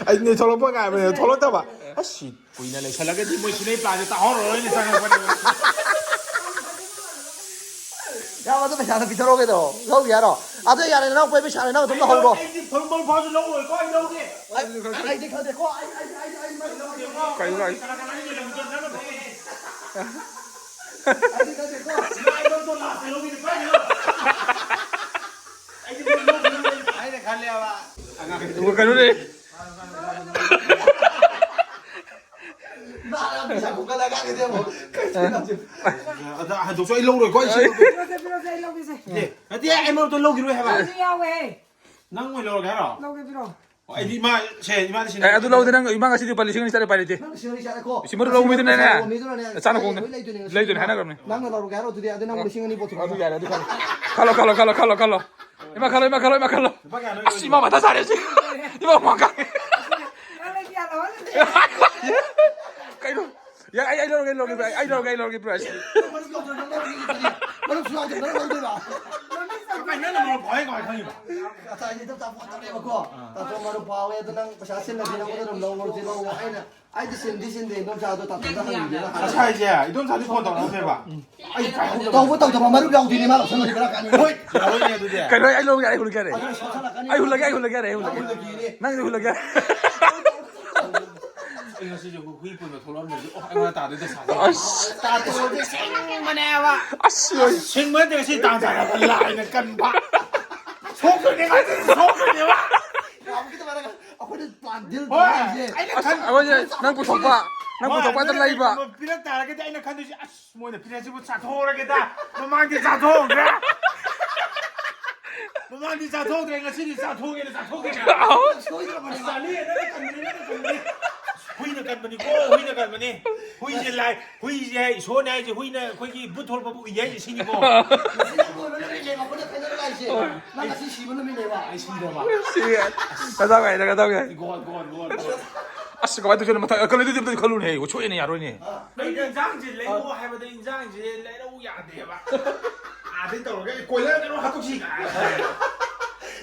ꯑꯩꯗꯤ ꯊꯣꯛꯂꯛꯄ ꯉꯥꯏꯕꯅꯦ, ꯊꯣꯛꯂꯛꯇꯕ꯫ ꯑꯁ, ꯁꯤ ꯀꯨꯏꯅ ꯂꯩꯁꯜꯂꯒꯗꯤ ꯃꯣꯏ ꯁꯤꯅꯦ ꯄ꯭ꯂꯥꯟꯁꯦ ꯇꯥꯍꯧꯔꯔꯣꯏꯅ ꯆꯪꯉꯛꯄꯅꯦꯕ꯫ ꯌꯥꯝ ꯑꯗꯨ ꯄꯩꯁꯥꯗꯣ ꯄꯤꯊꯣꯔꯛꯑꯣ ꯀꯩꯗꯧꯔꯣ? ꯂꯧꯒꯦ ꯍꯥꯏꯔꯣ? ꯑꯗꯨ ꯌꯥꯔꯦ, ꯅꯅꯥꯎ ꯄꯩꯁꯥꯅꯦ, ꯅꯪ ꯑꯗꯨꯝ ꯂꯧꯍꯧꯔꯣ꯫ ꯑꯩꯗꯤ ꯐꯨꯔꯨꯞ ꯐꯥꯎꯁꯨ ꯂꯧꯔꯣꯏꯀꯣ, ꯑꯩ ꯂꯧꯒꯦ꯫ ꯑꯩ, ꯑꯩꯗꯤ ꯈꯪꯗꯦꯀꯣ, ꯑꯩ, ꯑꯩ, ꯑꯩ, ꯑꯩ, ꯑꯩ ꯂꯧꯒꯦꯀꯣ꯫ ꯀꯩꯅꯣ ꯍꯥꯏꯁꯦ? ꯀꯅꯥ ꯀꯅꯥ ꯌꯦꯡꯉꯝꯃꯤꯅꯣ? ꯅꯪꯅ ꯐꯩꯌꯦ꯫ ꯑꯩꯗꯤ ꯈꯪꯗꯦꯀꯣ꯫ ꯅꯪ ꯑꯩ ꯂꯧꯗꯣ ꯂꯥꯁꯇ ꯂꯧꯒꯦꯗꯤ ꯀꯥꯏꯗꯩꯅꯣ? ꯑꯩꯗꯤ ꯂꯧꯗꯣ ꯂꯧꯒꯦ꯫ ꯑꯩꯅ ꯈꯜꯂꯦꯕ꯫ ꯑꯉꯥꯡ ꯑꯗꯨꯒ ꯀꯩꯅꯣꯅꯦ꯫ ꯅꯥꯔꯥ ꯄꯩꯁꯥ ꯈꯨꯝꯒꯠꯂꯒ ꯀꯩꯗꯧ? ꯑꯗ ꯍꯟꯗꯣꯛꯁꯨ ꯑꯩ ꯂꯧꯔꯣꯏꯀꯣ, ꯑꯩ ꯁꯤ ꯂꯧꯒꯦ꯫ ꯄꯤꯔꯣꯁꯦ, ꯄꯤꯔꯣꯁꯦ, ꯑꯩ ꯂꯧꯒꯦꯁꯦ꯫ ꯑꯦ, ꯅꯠꯇꯦ, ꯑꯩ ꯃꯔꯨꯞꯇꯣ ꯂꯧꯈꯤꯔꯣꯏ ꯍꯥꯏꯕ꯫ ꯑꯗꯨ ꯌꯥꯎꯋꯦ꯫ ꯅꯪ ꯑꯣꯏꯅ ꯂꯧꯔꯒꯦ ꯍꯥꯏꯔꯣ? ꯂꯧꯒꯦ, ꯄꯤꯔꯣ꯫ ꯑꯣ, ꯑꯩꯗꯤ ꯏꯃꯥ, ꯁꯦ, ꯏꯃꯥꯗꯤ ꯁꯤꯅ ꯑꯦ, ꯑꯗꯨ ꯂꯧꯗꯦ, ꯅꯪ ꯏꯃꯥ ꯉꯁꯤꯗꯤ ꯂꯨꯄꯥ ꯂꯤꯁꯤꯡ ꯑꯅꯤ ꯆꯠꯂꯦ, ꯎꯄꯥꯏ ꯂꯩꯇꯦ꯫ ꯅꯪ ꯂꯤꯁꯤꯡ ꯑꯅꯤ ꯆꯠꯂꯦꯀꯣ꯫ ꯁꯤ ꯃꯔꯨꯞ ꯂꯧꯕ ꯃꯤꯗꯨꯅꯅꯦ, ꯂꯧꯕ ꯃꯤꯗꯨꯅꯅꯦ, ꯆꯥꯅ ꯀꯣꯡꯅ ꯂꯣꯏ ꯂꯩꯗꯣꯏꯅꯦ ꯉꯁꯤ꯫ ꯂꯩꯗꯣꯏꯅꯦ ꯍꯥꯏꯅꯈ꯭ꯔꯕꯅꯦ꯫ ꯅꯪꯅ ꯂꯧꯔꯒꯦ ꯍꯥꯏꯔꯣ? ꯑꯗꯨꯗꯤ, ꯑꯗꯨ ꯅꯪ ꯂꯤꯁꯤꯡ ꯑꯅꯤ ꯄꯨꯊꯣꯛꯑꯣ꯫ ꯑꯗꯨ ꯌꯥꯔꯦ, ꯑꯗꯨ ꯈꯜꯂꯣ꯫ ꯈꯜꯂꯣ, ꯈꯜꯂꯣ, ꯈꯜꯂꯣ, ꯈꯜꯂꯣ, ꯈꯜꯂꯣ꯫ ꯏꯃꯥ, ꯈꯜꯂꯣ, ꯏꯃꯥ, ꯈꯜꯂꯣ, ꯏꯃꯥ, ꯈꯜꯂꯣ꯫ ꯂꯨꯄꯥ ꯀꯌꯥꯅꯣ ꯑꯁ, ꯏꯃꯥ, ꯃꯈꯥ꯫ ꯅꯪ ꯂꯩ ꯀꯌꯥ ꯂꯧꯍꯜꯂꯨꯒꯦ? ꯀꯩꯅꯣ? ꯌꯥ, ꯑꯩ, ꯑꯩ ꯂꯧꯔꯒꯦ, ꯑꯩ ꯂꯧꯔꯒꯦ, ꯕ꯭ꯔꯣ, ꯑꯩ, ꯑꯩ ꯂꯧꯔꯒꯦ, ꯑꯩ ꯂꯧꯔꯒꯦ, ꯕ꯭ꯔꯣ, ꯑꯩ꯫ ꯃꯔꯨꯞ ꯌꯥꯎꯗꯅ ꯅꯪ ꯂꯧꯗꯣꯏꯕ? ꯃꯔꯨꯞꯁꯨ ꯌꯥꯎꯗꯅ ꯅꯪ ꯂꯧꯗꯣꯏꯕ? ꯀꯃꯥꯏ ꯅꯪꯅ ꯃꯔꯨꯞ ꯀꯃꯥꯏ, ꯀꯃꯥꯏ ꯈꯪꯉꯤꯕ? ꯉꯁꯥꯏꯗꯤ ꯑꯗꯨꯝ ꯇꯥꯄꯣꯟ ꯇꯧꯔꯦꯕꯀꯣ꯫ ꯇꯥꯄꯣꯟ ꯃꯔꯨꯞ ꯐꯥꯎꯋꯦ, ꯑꯗꯨ ꯅꯪ ꯄꯩꯁꯥ ꯁꯤꯟꯅꯗꯤ ꯅꯪꯉꯣꯟꯗ ꯑꯗꯨꯝ ꯂꯧꯔꯁꯤ ꯂꯧꯔꯣ꯫ ꯑꯩꯅ, ꯑꯩꯗꯤ ꯁꯤꯟꯗꯤ ꯁꯤꯟꯗꯦ, ꯏꯗꯣꯝꯆꯥꯗꯣ ꯇꯥꯄꯣꯟꯗ ꯍꯪꯒꯦꯅ ꯍꯥꯏ꯫ ꯉꯁꯥꯏꯁꯦ ꯏꯗꯣꯝꯆꯥꯗꯤ ꯐꯣꯟ ꯇꯧꯔꯛꯑꯝꯃꯦꯕ꯫ ꯑꯩ ꯄꯥꯏꯍꯧꯗꯕ꯫ ꯇꯧꯕ ꯇꯧꯗꯕ ꯃꯔꯨꯞ ꯌꯥꯎꯗꯣꯏꯅꯦ, ꯃꯥ ꯂꯧꯁꯟꯕꯗꯤ ꯕꯦꯔꯥ ꯀꯥꯅꯤ꯫ ꯍꯣꯏ, ꯌꯥꯔꯣꯏꯅꯦ ꯑꯗꯨꯗꯤ꯫ ꯀꯩꯅꯣ, ꯑꯩ ꯂꯧꯒꯦ, ꯑꯩ ꯍꯨꯜꯂꯒꯦ ꯌꯥꯔꯦ꯫ ꯑꯗꯨ ꯁꯣꯠꯊꯔꯛꯀꯅꯤ꯫ ꯑꯩ ꯍꯨꯜꯂꯒꯦ, ꯑꯩ ꯍꯨꯜꯂꯒꯦ ꯌꯥꯔꯦ, ꯑꯩ ꯍꯨꯜꯂꯒꯦ꯫ ꯅꯪ ꯍꯨꯜꯂꯒꯦꯅꯦ꯫ ꯅꯪꯁꯨ ꯍꯨꯜꯂꯒꯦ ꯌꯥꯔꯦ꯫ ꯉꯁꯤꯁꯦ ꯍꯨꯏ ꯄꯨꯟꯕ ꯊꯣꯛꯂꯛꯑꯝꯗ꯭ꯔꯗꯤ, ꯑꯣ, ꯑꯩꯉꯣꯟꯗ ꯇꯥꯗꯣꯏꯗ ꯁꯥꯗꯣꯏ꯫ ꯑꯁ꯫ ꯇꯥꯗꯣꯏꯁꯦ ꯁꯤꯡꯕꯅꯦꯕ꯫ ꯑꯁ, ꯂꯣꯏ꯫ ꯁꯤꯡꯕ ꯅꯠꯇꯦ, ꯉꯁꯤ ꯇꯥꯟ ꯆꯥꯔꯕ ꯂꯥꯏꯅ ꯀꯟꯕ꯫ ꯁꯣꯛꯇꯣꯏꯅꯦ, ꯉꯁꯤꯗꯤ ꯁꯣꯛꯇꯣꯏꯅꯦꯕ꯫ ꯑꯩꯈꯣꯏꯅ ꯄ꯭ꯂꯥꯟ ꯗꯤꯜ ꯍꯣꯏ, ꯇꯧꯔꯤꯁꯦ꯫ ꯑꯩꯅ ꯑꯁ, ꯈꯟ- ꯑꯩꯈꯣꯏꯁꯦ ꯅꯪ ꯄꯨꯊꯣꯛꯄ, ꯅꯪ ꯍꯣꯏ, ꯄꯨꯊꯣꯛꯄ ꯑꯗ ꯅꯣꯏꯅ ꯂꯩꯕ꯫ ꯀꯩꯒꯨꯝꯕ ꯄꯤꯔꯛ ꯇꯥꯔꯒꯗꯤ ꯑꯩꯅ ꯈꯟꯗꯣꯏꯁꯦ, ꯑꯁ, ꯃꯣꯏꯅ ꯄꯤꯔꯛꯏꯁꯤꯕꯨ ꯆꯥꯊꯣꯛꯍꯧꯔꯒꯦꯗ꯫ ꯃꯃꯥꯡꯗꯤ ꯆꯥꯊꯣꯛꯍꯧꯗ꯭ꯔꯦ꯫ ꯃꯃꯥꯡꯗꯤ ꯆꯥꯊꯣꯛꯍꯧꯗ꯭ꯔꯦ, ꯉꯁꯤꯗꯤ ꯆꯥꯊꯣꯛꯑꯒꯦꯅ ꯆꯥꯊꯣꯛꯈꯤꯗ꯭ꯔꯦ꯫ ꯁꯣꯏꯗ꯭ꯔꯕꯅꯦ꯫ ꯑꯁ, ꯇꯥꯂꯤ, ꯅꯪꯅ ꯀꯟꯕꯅꯤ, ꯅꯪꯅ ꯀꯟꯕꯅꯤ꯫ ꯍꯨꯏꯅ ꯀꯟꯕꯅꯤꯀꯣ, ꯍꯨꯏꯅ ꯀꯟꯕꯅꯤ꯫ ꯍꯨꯏꯁꯦ ꯂꯥꯏ, ꯍꯨꯏꯁꯦ ꯏꯁꯣꯔꯅꯦ ꯍꯥꯏꯁꯦ, ꯍꯨꯏꯅ ꯑꯩꯈꯣꯏꯒꯤ ꯚꯨꯠ ꯊꯣꯛꯂꯛꯄꯕꯨ ꯎꯏ ꯍꯥꯏꯁꯦ ꯁꯤꯅꯤꯀꯣ꯫ ꯉꯁꯤ ꯅꯪ ꯂꯣꯏꯕ ꯅꯨꯃꯤꯠꯅꯦꯕ, ꯑꯩꯈꯣꯏꯅ ꯐꯥꯏꯅꯦꯜ ꯂꯥꯛꯏꯁꯦ꯫ ꯅꯪ ꯉꯁꯤ ꯁꯤꯕ ꯅꯨꯃꯤꯠꯅꯦꯕ꯫ ꯑꯩ ꯁꯤꯔꯕ? ꯁꯤ ꯀꯗꯥꯏ ꯀꯗꯥꯏ ꯀꯗꯥꯏ꯫ Goal, goal, goal, goal. ꯑꯁ, ꯀꯃꯥꯏꯅ ꯇꯧꯁꯤꯅꯣ? ꯃꯊꯪ ꯀꯂꯦꯟꯗꯨꯗꯤ ꯑꯝꯇ ꯈꯜꯂꯨꯅꯦ꯫ ꯁꯣꯏꯅ ꯌꯥꯔꯣꯏꯅꯦ꯫ ꯑꯩꯅ ꯏꯟꯖꯥꯡꯁꯦ ꯂꯩꯔꯛꯑꯣ ꯍꯥꯏꯕꯗ ꯏꯟꯖꯥꯡꯁꯦ ꯂꯩꯔꯛꯎ ꯌꯥꯗꯦꯕ꯫ ꯑꯥꯗꯩ ꯇꯧꯔꯒ, "ꯑꯦ, ꯀꯣꯏꯂꯔ ꯀꯩꯅꯣ ꯍꯥꯠꯇꯣꯛꯁꯤ" ꯀꯥꯏꯅ꯫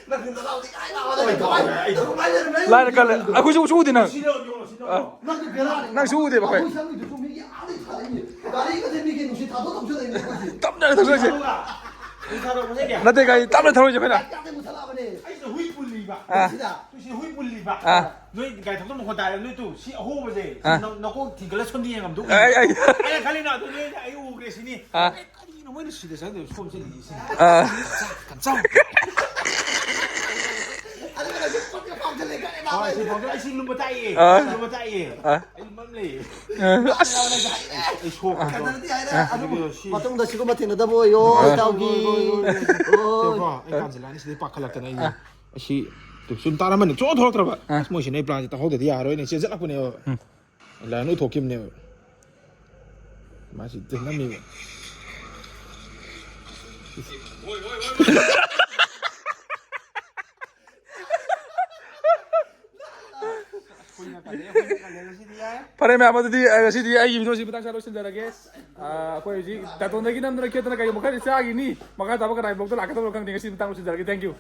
ꯅꯪ ꯅꯅꯥꯎꯗꯤ ꯀꯥꯏ ꯂꯥꯛꯑꯣ? ꯅꯪ ꯀꯃꯥꯏꯅ, ꯅꯪ ꯀꯃꯥꯏꯅ ꯂꯩꯔꯝꯃꯦ? ꯂꯥꯏꯅ ꯀꯜꯂꯦ꯫ ꯑꯩꯈꯣꯏꯁꯨ ꯎꯁꯨ ꯎꯗꯦ ꯅꯪ꯫ ꯁꯤꯗ ꯌꯦꯡꯉꯣ, ꯁꯤꯗ ꯑꯥ꯫ ꯌꯦꯡꯉꯣ꯫ ꯅꯪꯗꯤ ꯕꯦꯔꯥꯅꯤ꯫ ꯅꯪꯁꯨ ꯎꯗꯦꯕ ꯑꯩꯈꯣꯏ꯫ ꯑꯩꯈꯣꯏ ꯁꯪꯒꯤꯗꯨꯁꯨ ꯃꯤꯒꯤ ꯑꯥꯗꯩ ꯊꯥꯔꯛꯏꯅꯦ꯫ ꯒꯥꯔꯤ ꯀꯩꯀꯩ ꯃꯤꯒꯤ ꯅꯨꯡꯁꯤꯠ ꯊꯥꯗꯣꯛ ꯊꯧꯖꯤꯜꯂꯛꯏꯅꯦ ꯑꯩꯈꯣꯏꯁꯦ꯫ ꯇꯞꯅ ꯊꯧꯖꯤꯜꯂꯛꯏꯁꯦ꯫ ꯑꯗꯨꯒ ꯅꯨꯡꯁꯤꯠ ꯊꯥꯗꯣꯛꯄꯁꯦ ꯀꯌꯥ? ꯅꯠꯇꯦ, ꯒꯥꯔꯤ ꯇꯞꯅ ꯊꯧꯔꯤꯁꯦ ꯑꯩꯈꯣꯏꯅ꯫ ꯀꯌꯥ ꯀꯌꯥ ꯃꯨꯊꯠꯂꯛꯑꯕꯅꯦ? ꯑꯩꯁꯤꯗ ꯍꯨꯏ ꯄꯨꯜꯂꯤꯕ꯫ ꯑꯥ꯫ ꯁꯤꯗ꯫ ꯇꯨ ꯁꯤ ꯍꯨꯏ ꯄꯨꯜꯂꯤꯕ꯫ ꯑꯥ꯫ ꯅꯣꯏ ꯒꯥꯔꯤ ꯊꯧꯗꯣꯛ ꯃꯈꯣꯟ ꯇꯥꯔꯦ, ꯅꯣꯏ ꯇꯨ ꯁꯤ ꯑꯍꯣꯕꯁꯦ, ꯁꯤ ꯑꯥ꯫ ꯅ-, ꯅꯀꯣꯛ ꯊꯤꯡꯒꯠꯂ ꯁꯣꯝꯗ ꯌꯦꯡꯉꯝꯗꯧ ꯑꯩ, ꯑꯩ꯫ ꯑꯩꯅ ꯈꯜꯂꯤꯅ ꯑꯗꯨ ꯅꯣꯏ ꯑꯩ ꯎꯈ꯭ꯔꯦ ꯁꯤꯅꯤ꯫ ꯑꯥ꯫ ꯀꯔꯤꯅꯣ ꯃꯣꯏꯅ ꯁꯤꯗ ꯆꯪꯗꯣꯏ ꯁꯣꯝ ꯆꯠꯂꯤꯁꯦ ꯁꯤꯅꯤ꯫ ꯑꯥ꯫ ꯀꯟꯆꯥꯎ꯫ ꯑꯗꯨꯒ ꯁꯤ ꯄꯣꯠꯁꯦ ꯄꯥꯝꯁꯤꯜꯂꯦ ꯀꯥꯏꯅ ꯍꯣꯏ, ꯁꯤ ꯄꯥꯝꯁꯤꯜꯂꯦ꯫ ꯑꯩ ꯁꯤ ꯂꯨꯝꯕ ꯇꯥꯛꯏꯌꯦ꯫ ꯑꯥ꯫ ꯂꯨꯝꯕ ꯇꯥꯛꯏꯌꯦ꯫ ꯑꯥ꯫ ꯑꯩ ꯂꯨꯝꯕ ꯑꯃ ꯂꯩꯌꯦ꯫ ꯑꯥ꯫ ꯑꯁ꯫ ꯑꯩ ꯁꯣꯛ ꯀꯟꯗꯅꯗꯤ ꯍꯥꯏꯔꯦ꯫ ꯑꯗꯨꯕꯨ ꯑꯁꯤꯒꯤꯗꯣ ꯁꯤ ꯃꯇꯨꯡꯗ ꯁꯤꯒꯨꯝꯕ ꯊꯦꯡꯅꯗꯕ ꯑꯣꯏꯌꯣ, ꯑꯥ꯫ ꯏꯇꯥꯎꯒꯤ꯫ ꯍꯣꯏ, ꯍꯣꯏ, ꯍꯣꯏ, ꯍꯣꯏ꯫ ꯑꯣ꯫ ꯁꯦꯀꯣ, ꯑꯩ ꯀꯥꯟꯁꯤꯜꯂꯛꯑꯅꯤ ꯁꯤꯗꯩ ꯄꯥꯈꯠꯂꯛꯇꯅ ꯑꯩꯁꯦ꯫ ꯑꯥ꯫ ꯑꯁꯤ ꯁꯨꯝ ꯇꯥꯔꯝꯃꯅꯤ꯫ ꯁꯨꯡꯊꯣꯛ ꯊꯣꯛꯂꯛꯇ꯭ꯔꯕ꯫ ꯑꯥ꯫ ꯑꯁ, ꯃꯣꯏ ꯁꯤꯅ ꯑꯩ ꯄ꯭ꯂꯥꯟꯁꯦ ꯇꯧꯍꯧꯗꯗꯤ ꯌꯥꯔꯣꯏꯅꯦ꯫ ꯆꯦꯟꯁꯤꯜꯂꯛꯄꯅꯦꯕ꯫ ꯎꯝ꯫ ꯂꯥꯏꯟ ꯎꯊꯣꯛꯈꯤꯕꯅꯦꯕ꯫ ꯃꯥꯁꯤ ꯇꯤꯡꯉꯝꯃꯤꯕ꯫ ꯐꯔꯦ ꯃꯌꯥꯝ, ꯑꯗꯨꯗꯤ, ꯑ, ꯉꯁꯤꯗꯤ ꯑꯩꯒꯤ ꯚꯤꯗꯤꯑꯣꯁꯤ ꯃꯇꯥꯡ ꯁ꯭ꯋꯥꯏꯗ ꯂꯣꯏꯁꯤꯟꯖꯔꯒꯦ꯫ ꯑ, ꯑꯩꯈꯣꯏ ꯍꯧꯖꯤꯛ ꯗꯥꯇꯣꯟꯗꯒꯤ ꯅꯝꯗꯅ ꯈꯦꯠꯇꯅ ꯀꯩꯒꯨꯝꯕ ꯈꯔꯗꯤ ꯆꯥꯈꯤꯅꯤ꯫ ꯃꯈꯥ ꯇꯥꯕ ꯀꯅꯥꯒꯤ ꯕ꯭ꯂꯣꯛꯇ ꯂꯥꯛꯀꯗꯕꯅꯣ ꯈꯪꯗꯦ꯫ ꯉꯁꯤ ꯃꯇꯥꯡ ꯂꯣꯏꯁꯤꯟꯖꯔꯒꯦ꯫ Thank you꯫